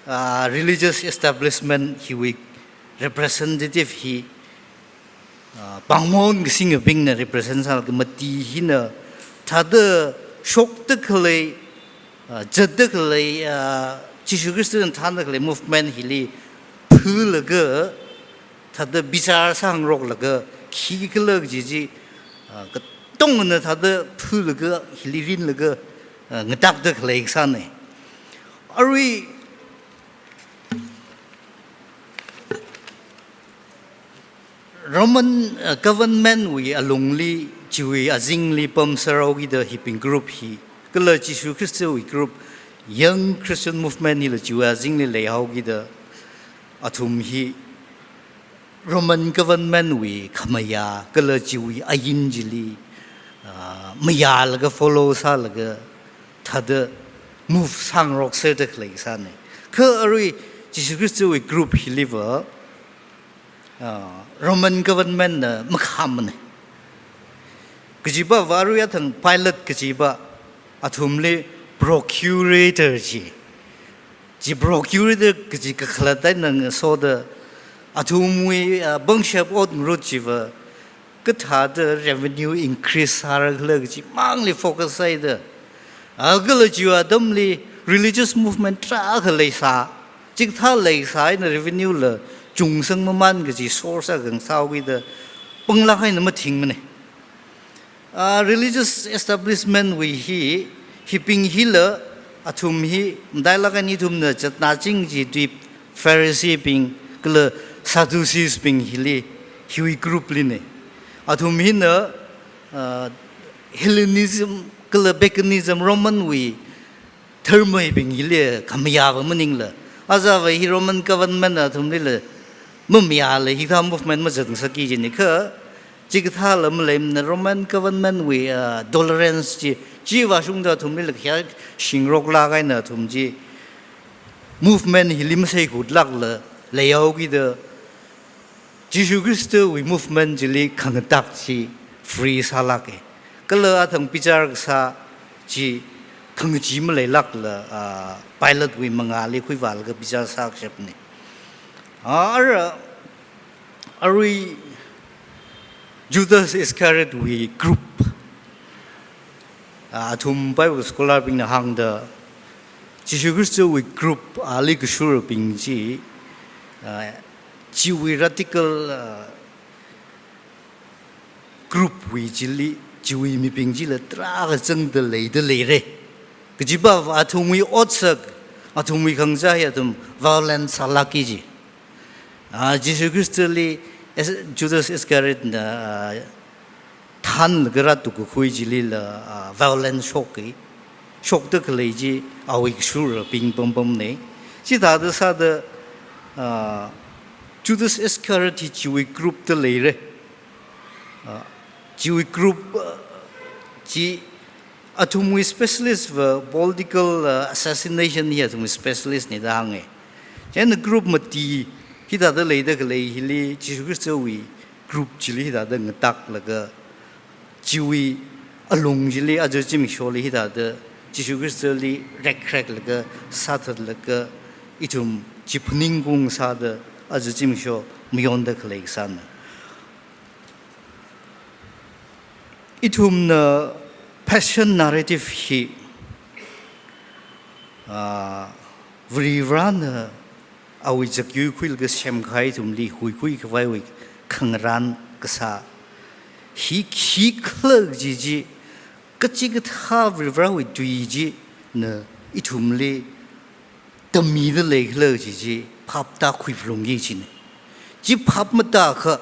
uh, religious establishment hiwui representative hi, uh, pāngmon kasingabingna represent sālaga mati hina thāda shokda khalei, uh, zatda khalei, uh, Jishu Khristana thānda khalei movement hili phulaga, thāda bichar sāngaroklaga, khikhala kaji chi, ah, katongana thāda phulaga, hili rinlaga, ah, ngatakda khalei kasāne. Arui Roman, ah, government wui alungli, chiwui azingli pamsārao kida hibing group hi, kala Jishu Khristawui group, Young Christian Movement hila chiwui azingli leihao kida, athum hi Roman government wui khamayā kala chiwui ain chili, ah, mayālaga follow sālaga thāda move sāngarokserda khalei kasāne. Kha arui Jishu Khristawui group hiliva, ah, Roman government na makhāmane. Kajiva arui athang Pilate kajiva athumli procurator chi. Chi procurator kaji kakhalat eina ngasoda athumwui, ah, pangshap ot ngarut chiva kathāda revenue increase sārakhala kaji mangli focus sāhaida. Ah, kala chiwui atamli religious movement tarākha leisā, chikathā leisā eina revenue la chungsang mamān kaji source akha ngasāhaokida panglāk eina mathingmane. Ah, religious establishment wui hi, hibing hila athum hi matailāk eina ithumna zatnaching kaji tui Pharisee bing kala Sadducees bing hili, hiwui group line. Athum hina, ah, Hellenism kala paganism, Roman wui dharma hibing hili khamayāva maningla, ajava hi Roman government na athumlila mamayāla hithā movement mazat ngasakki jine. Kha chikathāla maleimana, Roman government wui, ah, tolerance chi, chi vāshungda athumlila khayā shingaroklāk eina athum chi movement hili masei khutlākla leihaokida Jishu Khristawui movement chili khangatak chi free sālāke. Kala athang bichar kasā chi khangachee maleilākla, ah, Pilate wui mangāli khuivālaga bichar sākashapne. Ah, ara, arui Judas Iscariot wui group, ah, athum Bible scholar bingna hāngda, Jishu Khristawui group ali kashurabing chi, ah, chiwui radical, ah, group wui chili, chiwui mibing chila tarākha zangda leida leire. Kajiva athumwui otsak, athumwui khangachā hi athum violence sālākki ji. Ah, Jishu Khristali Es-, Judas Iscariot na, ah, thānlaga rātukkakhui chilila, ah, violence shokki, shokda khalei chi awui kashurabing pampamne. Chithāda sāda, ah, Judas Iscariot hi chiwui group da leire. Ah, chiwui group, ah, chi athumwui specialist va political, ah, assassination hi athumwui specialist ne da hānge. Chieina group mati hithāda leida khalei hili Jishu Khristawui group chili hithāda ngataklaga chiwui alung chili aja zimiksholi hithāda Jishu Khristali rekreklaga, sāthatlaga, ithum chi phaningkung sāda aja zimiksho mayonda khalei kasāna. Ithumna Passion narrative hi, ah, Varivarana awui zakyui khuilaga semkahai ithumli huikhui khavaiwui khangarān kasā hi khikhala kaji chi, kachikathā Varivarawui tui china ithumli tammida leikhala kaji chi phap tākhuiphalungki kajina. Chi phap matākha,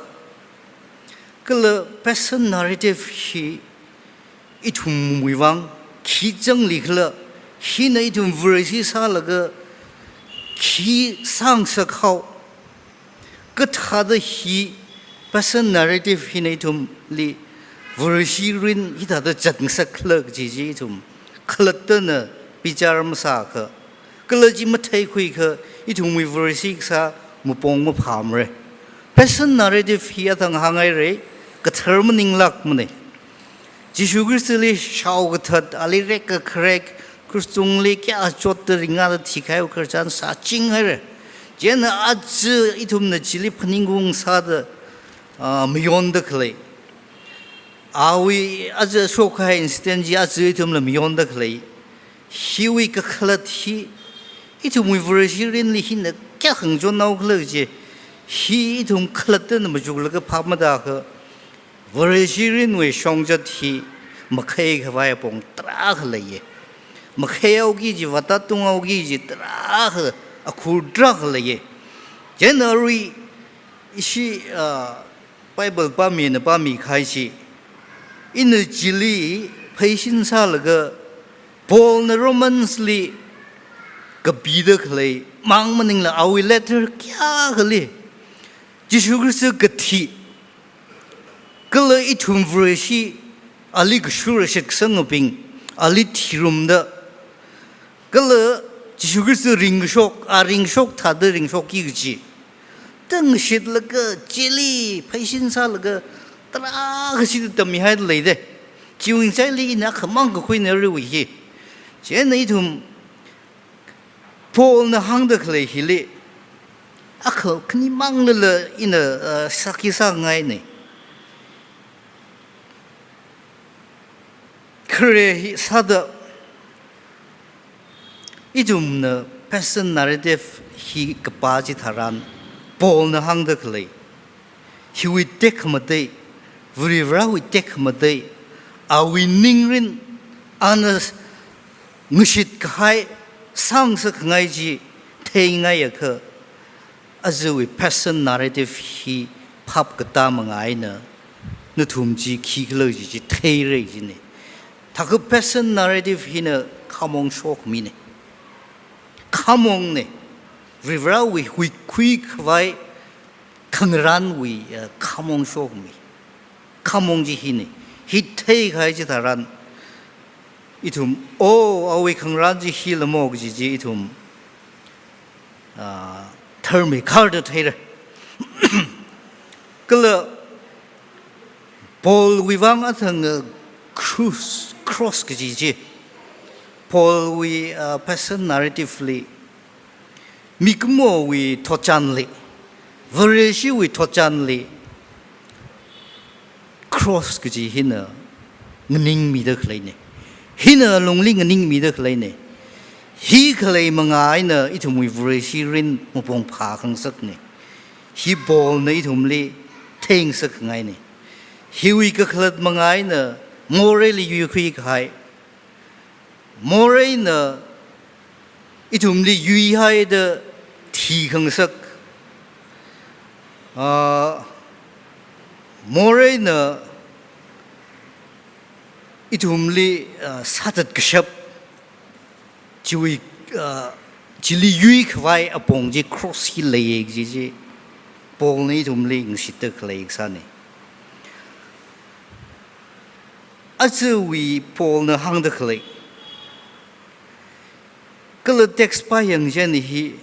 kala Passion narrative hi ithumwui vang khi zanglikhala, hina ithum Vareshi sālaga khi sāngasakhao, kathāda hi Passion narrative hina ithumli Vareshi rin hithāda zatngasakhala kaji chi ithum khalattana bichar masākha, kala chi matheikhuikha, ithumwui Vareshi kasā mapong maphāmara. Passion narrative hi athang hānghaira, kathar maninglākmana. Jishu Khristali shaokathat, ali rekkakharek, krush tungli kayākha chotda ringda thikahaiwui khararchan sāchinghaira. Chieina aja ithumna chili phaningkung sāda, ah, mayonda khalei, awui aja shokkahai incident chi aja ithumla mayonda khalei, hiwui kakhalat hi ithumwui Vareshi rinli hina kayākha ngachonhaokhala kaji, hi ithum khalattana machuklaga phap matākha, Vareshi rinwui shongzat hi makhei khavai apong tarākha leiya. Makheihaoki kaji, vātātunghaoki kaji tarākha, akhur tarākha leiya. Chieina arui ishi, ah, Bible pāmina pāmikahai chi, ina chili pheishin sālaga Paulna Romans li kapida khalei mang maningla awui letter kayākhali Jishu Khrista kathi, kala ithum Vareshi ali kashura shitkasangabing ali thirumda, kala Jishu Khrista ringkashok, a ringkashok thāda ringshokki kaji tangshitlaga chili pheishin sālaga tarākha shida tammihaida leida. Chiwui ngachaili ina akhamang kakhuina aruiwui hi. Chieina ithum Paulna hāngda khalei hili akha khani manglala ina, ah, sākhi sāngaina. Khare hi sāda ithumna Passion narrative hi kapā chitharan, Paulna hāngda khalei hiwui tekhamatei, Varivarawui tekhamatei, awui ningrin, ana ngashitkahai, sāngasakngai chi theingai akha, ajawui Passion narrative hi phap katā manga eina nathum chi khikhala kaji chi theira kajina. Thākha Passion narrative hina khamong shokmina. Khamongna. Varivarawui huikhui khavai khangarānwui, eh, khamong shokmi. Khamong chi hina. Hi theikahai chitharan ithum, oh, awui khangarān chi hila mo kaji chi ithum, ah, tharmeikharda theira. Kala Paulwui vang athang, ah, cross, cross kaji chi, Paulwui, ah, Passion narrative li, mikumowui thotchanli, Vareshiwui thotchanli, cross kaji hina nganingmida khaleina. Hina alungli nganingmida khaleina. Hi khalei manga eina ithumwui Vareshi rin mapong phākhangasakna. Hi Paulna ithumli theingasakngaina. Hiwui kakhalat manga eina moreili yuikhui kahai, moreina ithumli yuihaida thikhangasak, ah, moreina ithumli, ah, sāthatkashap, chiwui, ah, chili yuikhavai apong chi cross hi leiya kaji chi Paulna ithumli ngashitda khalei kasāna. Ajawui Paulna hāngda khalei, kala text pāyangchina hi,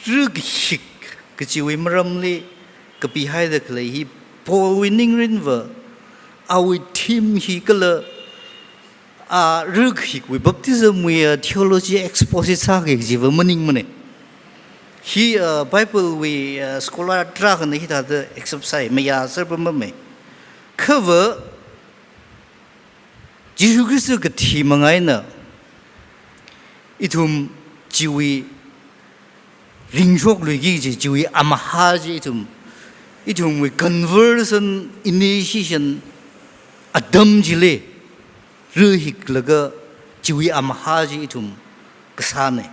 rikahik kajiwui maramli kapihaida khalei hi Paulwui ningrinva, awui theme hi kala a rākahaiwui baptism wui, uh, theology exposit sāki kajiva maningmana. Hi, uh, Bible wui, uh, scholar tarākhana hithāda accept sāi, mayā sāpamma. Khava, Jishu Khrista kathi manga eina, ithum chiwui ringshokluiki kaji, chiwui amahā chi ithum, ithumwui conversion initiation atam chili rāhiklaga chiwui amahā chi ithum kasāna.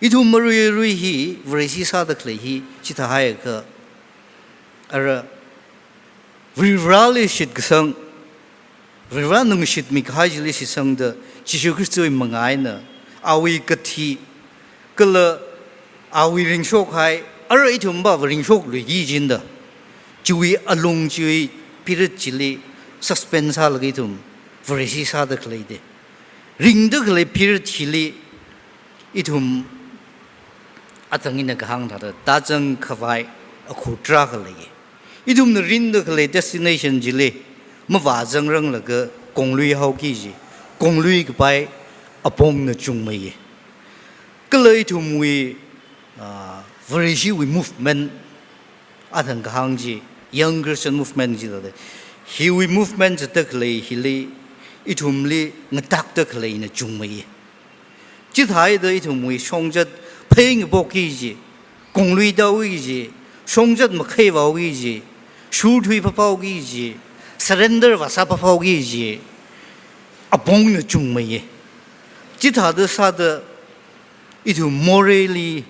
Ithum arui arui hi Vareshi sāda khalei hi chithāhaiakha, ara Varivarali shitkasang, Varivarana shitmikahai chili shitsangda, Jishu Khristawui manga eina, awui kathi, kala awui ringshokhai, ara ithumva ringshokluiki kajina da, chiwui alung chiwui period chili suspend sālaga ithum Vareshi sāda khalei da. Ringda khalei period chili ithum athang ina kahāng thāda, tāzang khavai akhu tarākha lei. Ithumna ringda khalei destination chili mavāzangranglaga konglui haoki kaji, konglui kapai apongna chungmeiya. Kala ithumwui, ah, Vareshiwui movement, athang kahāng chi, Young Christian Movement jida lei. Hiwui movement zatda khalei hili, ithumli ngatakda khaleina chungmeiya. Chithāhaida ithumwui shongzat phei ngapoki kaji, konglui tāuki kaji, shongzat makhei vāuki kaji, shurthui phaphaoki kaji, surrender vāsā phaphaoki kaji apongna chungmeiya. Chithāda sāda ithum moreili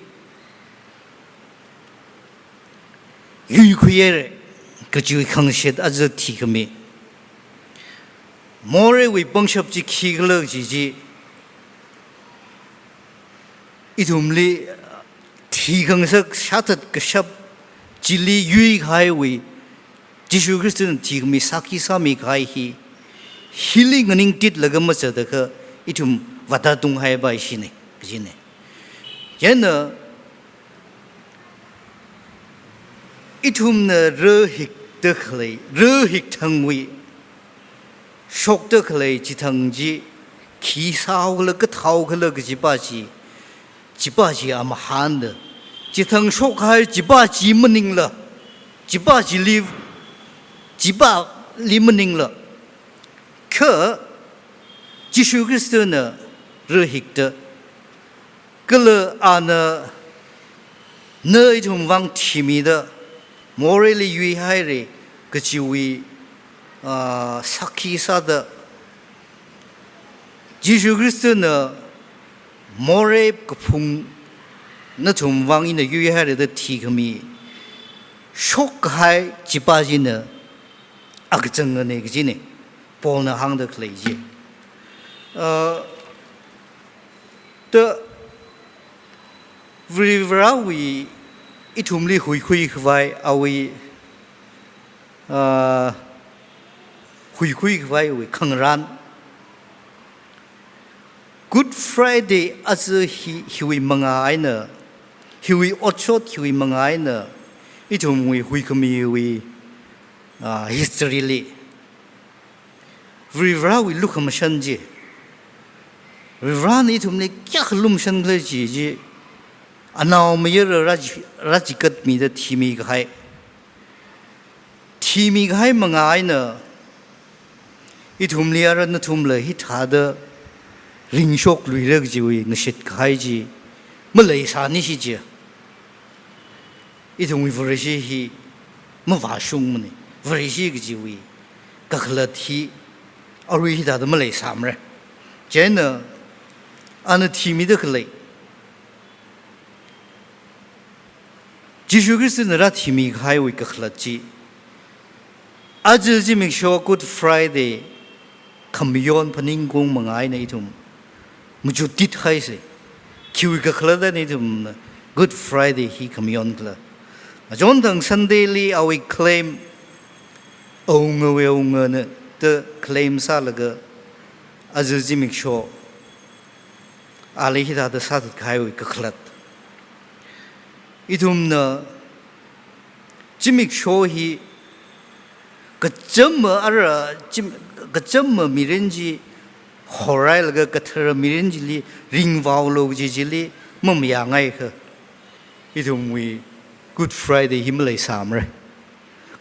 yuikhuihaira kajiwui khangashit aja thikhami. Morewui pangshap chi khikhala kaji chi, ithumli thikhangasak shāthat kashap chili yuikahaiwui, Jishu Khristana thikhami sākhi sāmikahai hi, hili nganingtitlaga mazatda kha ithum vātātunghaipai shina, kajina. Chieina, ithumna rāhikda khalei, rāhik thangwui shokda khalei chithang chi, khi sāhaokhala, kathāhaokhala kajipa chi, chipa chi amahāna da. Chithang shokhai chipa chi maningla, chipa chili, chipali maningla, kha Jishu Khristana rāhikda, kala ana na ithum vang thimida, moreili yuihaira kajiwui, ah, sākhi sāda, Jishu Khristana morei kaphung nathum vang ina yuihaira da thikhami shokkahai chipa china akachangana kajina, Paulna hāngda khalei chi. Ah, ta Varivarawui ithumli huikhui khavai awui, ah, huikhui khavaiwui khangarān. Good Friday aja hi, hiwui manga eina, hiwui otshot hiwui manga eina, ithumwui huikhamiwui, ah, history li Varivarawui lukhamashan chi, Varivarana ithumli kayākha lumashankhala kaji chi, anaomayara rāchi-, rāchikatmida thimikahai, thimikahai manga eina, ithumli ara nathumla hithāda ringshokluira kajiwui ngashitkahai chi maleisāni shi chi. Ithumwui Vareshi hi mavāshungmana. Vareshi kajiwui kakhalat hi arui hithāda maleisāmara. Chieina ana thimida khalei, Jishu Khristana rāthimikahaiwui kakhalat chi, aja zimiksho Good Friday khamayon phaningkung manga eina ithum machut tithaisa. Khiwui kakhalatna ithum Good Friday hi khamayonkhala? Achonthang Sunday li awui claim, awungawui awungana da claim sālaga, aja zimiksho ali hithāda sāthatkahaiwui kakhalat. Ithumna zimiksho hi kachama ara, zim-, kachama mirin chi horhailaga kathara mirin chili ringvaolu kaji chili mamayāngaikha, ithumwui Good Friday hi maleisāmara.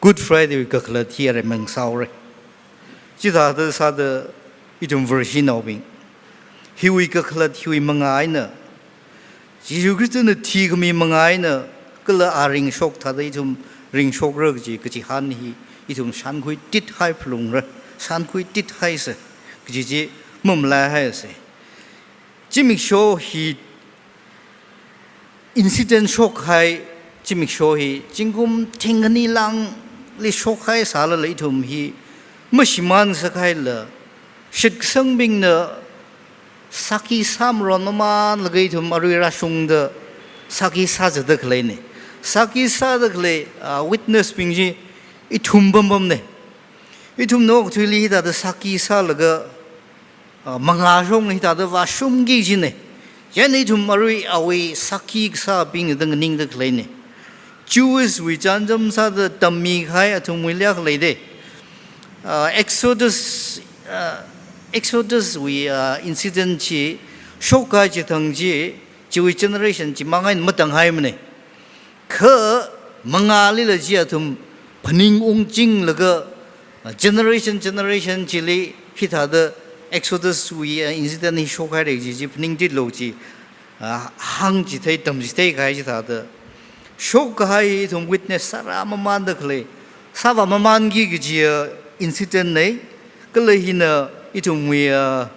Good Friday wui kakhalat hi aremang sāhaora. Chithāda sāda ithum Vareshinaobing, hiwui kakhalat hiwui mangā eina, Jishu Khristana thikhami mangā eina kala a ringshok thāda ithum ringshokra kaji kachihān hi ithum shankhui tithai phalungra, shankhui tithaisa kaji chi mamalaihaisa. Zimiksho hi incident shokhai zimiksho hi zingkum thingkhani lāngli shokhai sālala ithum hi mashimān sākhaila, shitkasangbingna sākhi sāmaron mamanlaga ithum arui rāshungda sākhi sāzatda khaleina. Sākhi sāda khalei, ah, witness bing chi ithum pampamna. Ithumna okathuili hithāda sākhi sālaga, ah, mangāshong hithāda vāshungki kajina. Chieina ithum arui awui sākhi kasābingna da nganingda khaleina. Jews wui chānjam sāda tammikahai athumwui liak leida. Ah, Exodus, ah, Exodus wui, ah, incident chi shokkahai chithang chi, chiwui generation chimang eina matanghaimana. Kha mangālila chi athum phaningungchinglaga, generation, generation chili hithāda Exodus wui, ah, incident hi shokhaira kaji chi phaningtitlu chi, ah, hāngchithei, tamchitheikahai chithāda. Shokkahai ithum witness sārāmamanda khalei, sāvāmamanki kaji, ah, incident na, kala hina ithumwui, ah,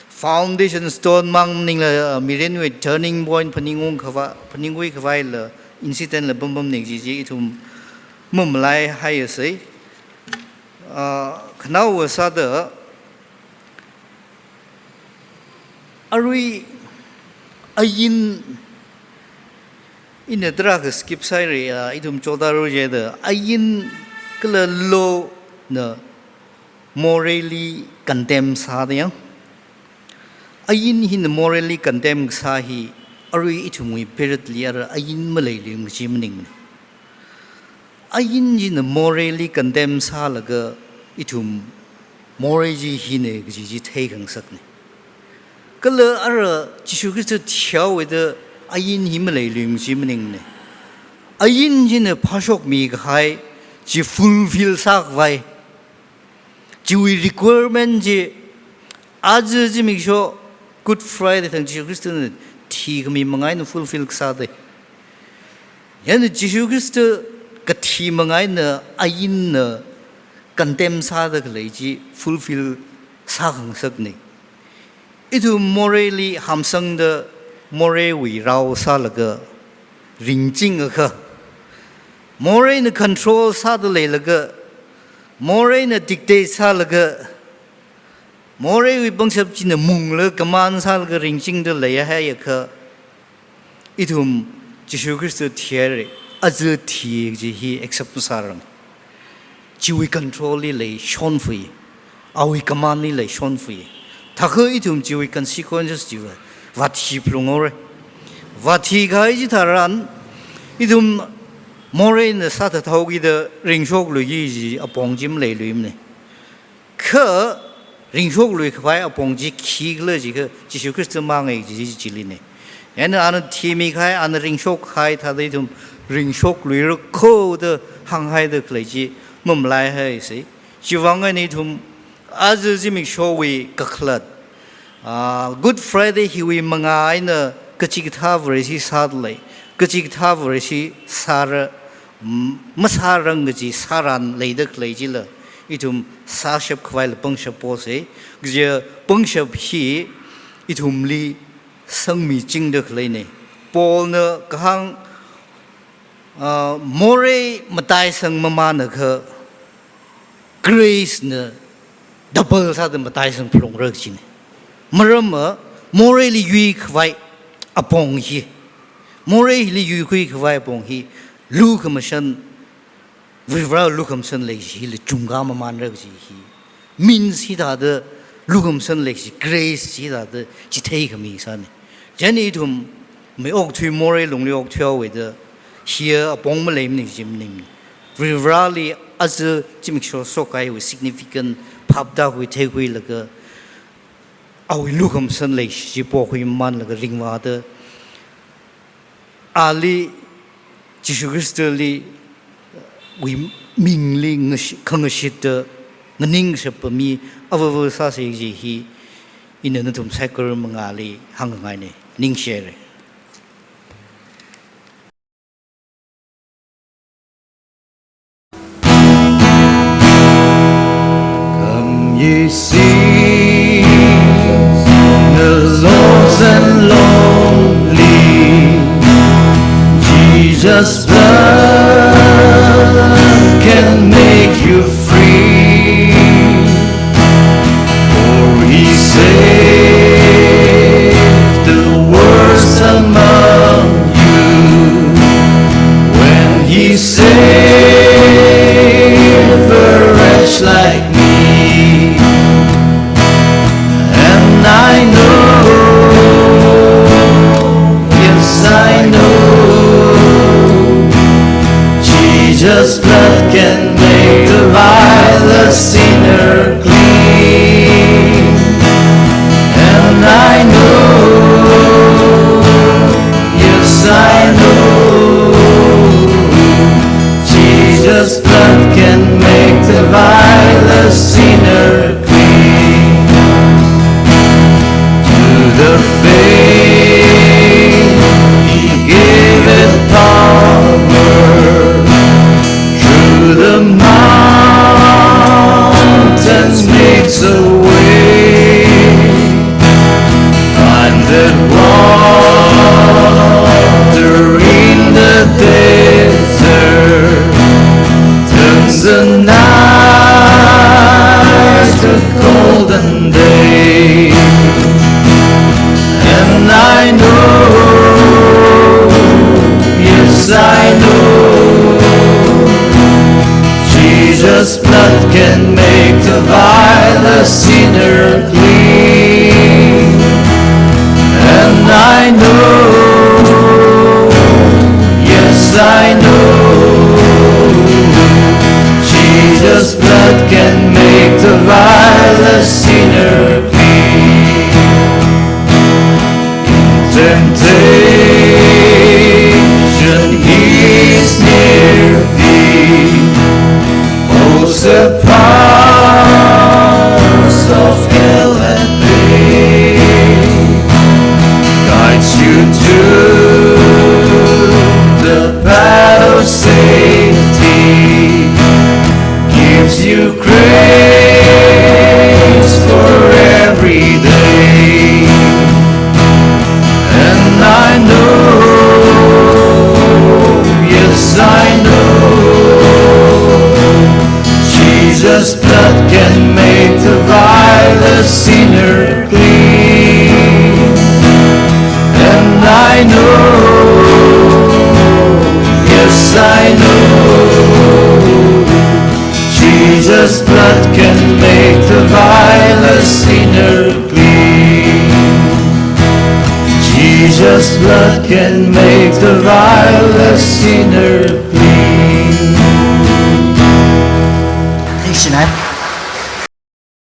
foundation stone mang maningla, ah, mirinwui turning point phaningungkhavā, phaningkhuikhavaila incident la pampamna kaji chi ithum mamalaihaisa. Ah, khanaowa sāda arui ain, ina tarākha skip sāhaira, ah, ithum chotharu jida, ain kala law na morally condemn sāda yang. Ain hina morally condemn kasā hi arui ithumwui period li ara ain maleiluimana kaji maningmana. Ain china morally condemn sālaga ithum morai chi hina kaji chi theikhangasakna. Kala ara Jishu Khrista thihaowada ain hi maleiluimana kaji maningmana. Ain china phāshokmikahai chi fulfill sākhavai, chiwui requirement chi, aja zimiksho Good Friday thang Jishu Khristana thikhami mangā eina fulfill kasā da. Chieina Jishu Khrista kathi mangā eina ainna condemn sāda khalei chi fulfill sākhangasakna. Ithum moraili hamsangda, moraiwui rao sālaga ringchingakha, moraina control sāda leilaga, moraina dictate sālaga, moraiwui pangshap china munglaga command sālaga ringchingda leihaiakha, ithum Jishu Khrista thihaira, aja thi kaji hi accept masārang. Chiwui control li leishonfui, awui command li leishonfui. Thākha ithum chiwui consequences chiva vāthi phalunghaora. Vāthikahai chitharan, ithum moraina sāthathaokida ringshokluiki kaji apong chi maleiluimana. Kha ringshokluikhavai apong chi khikhala jiakha, Jishu Khrista mangei kaji chilina. Chieina ana thimikahai, ana ringshokkahai thāda ithum ringshokluira kho da hānghaida khalei chi mamalaihaisa. Chiwuivang eina ithum aja zimikshowui kakhalat, ah, Good Friday hiwui mangā eina kachikathā Vareshi sāda lei, kachikathā Vareshi sāra, m-, masārang kaji sāran leida khalei chila, ithum sāshapkhavaila pangshap posa. Kaja pangshap hi ithumli sangmichingda khaleina. Paulna kahāng, ah, morai mataisang mamanakha, grace na double sāda mataisang phalungra kajina. Maramva, moraili yuikhavai apong hi, moraili yuikhuikhavai apong hi, lukhamashan, Varivara lukhamashan leishi hili chungkā mamanra kaji hi, means hithāda lukhamashan leishi, grace hithāda chitheikhami sāna. Chieina ithum mi okathui morai lungli okthuihaowada, hiya apong maleimana kaji maningmana. Varivarali aja zimiksho shokkahaiwui significant phap tākhui theikhuilaga, awui lukhamashan leishi chi pokhuimanlaga ringvāda, ali Jishu Khristali wui mingli ngashi-, khangashitda nganingshapa mi avāva sāsa kaji hi ina nathum saikora mangāli hāngngaina. Ningshihaira. Come, ye sea, the lost and lonely. Jesus' blood can make you free. For he saved the worst among you when he saved a wretch like me. And I know, yes, I know, Jesus' blood can make the vilest sinner clean. And I know, yes, I know, Jesus' blood can make the vilest sinner clean. To the faint he giveth power. Through the mountains makes a way. Find that water in the desert, turns the night to golden day. And I know, yes, I know, Jesus' blood can make the vilest sinner clean. And I know, yes, I know, Jesus' blood can make the vilest sinner clean. In temptation he is near thee, holds the powers of hell at bay, guides you to the path of safety, gives you grace for every day. And I know, yes, I know, Jesus' blood can make the vilest sinner clean. And I know, yes, I know, Jesus' blood can make the vilest sinner clean. Jesus' blood can make the vilest sinner clean. Ningshina.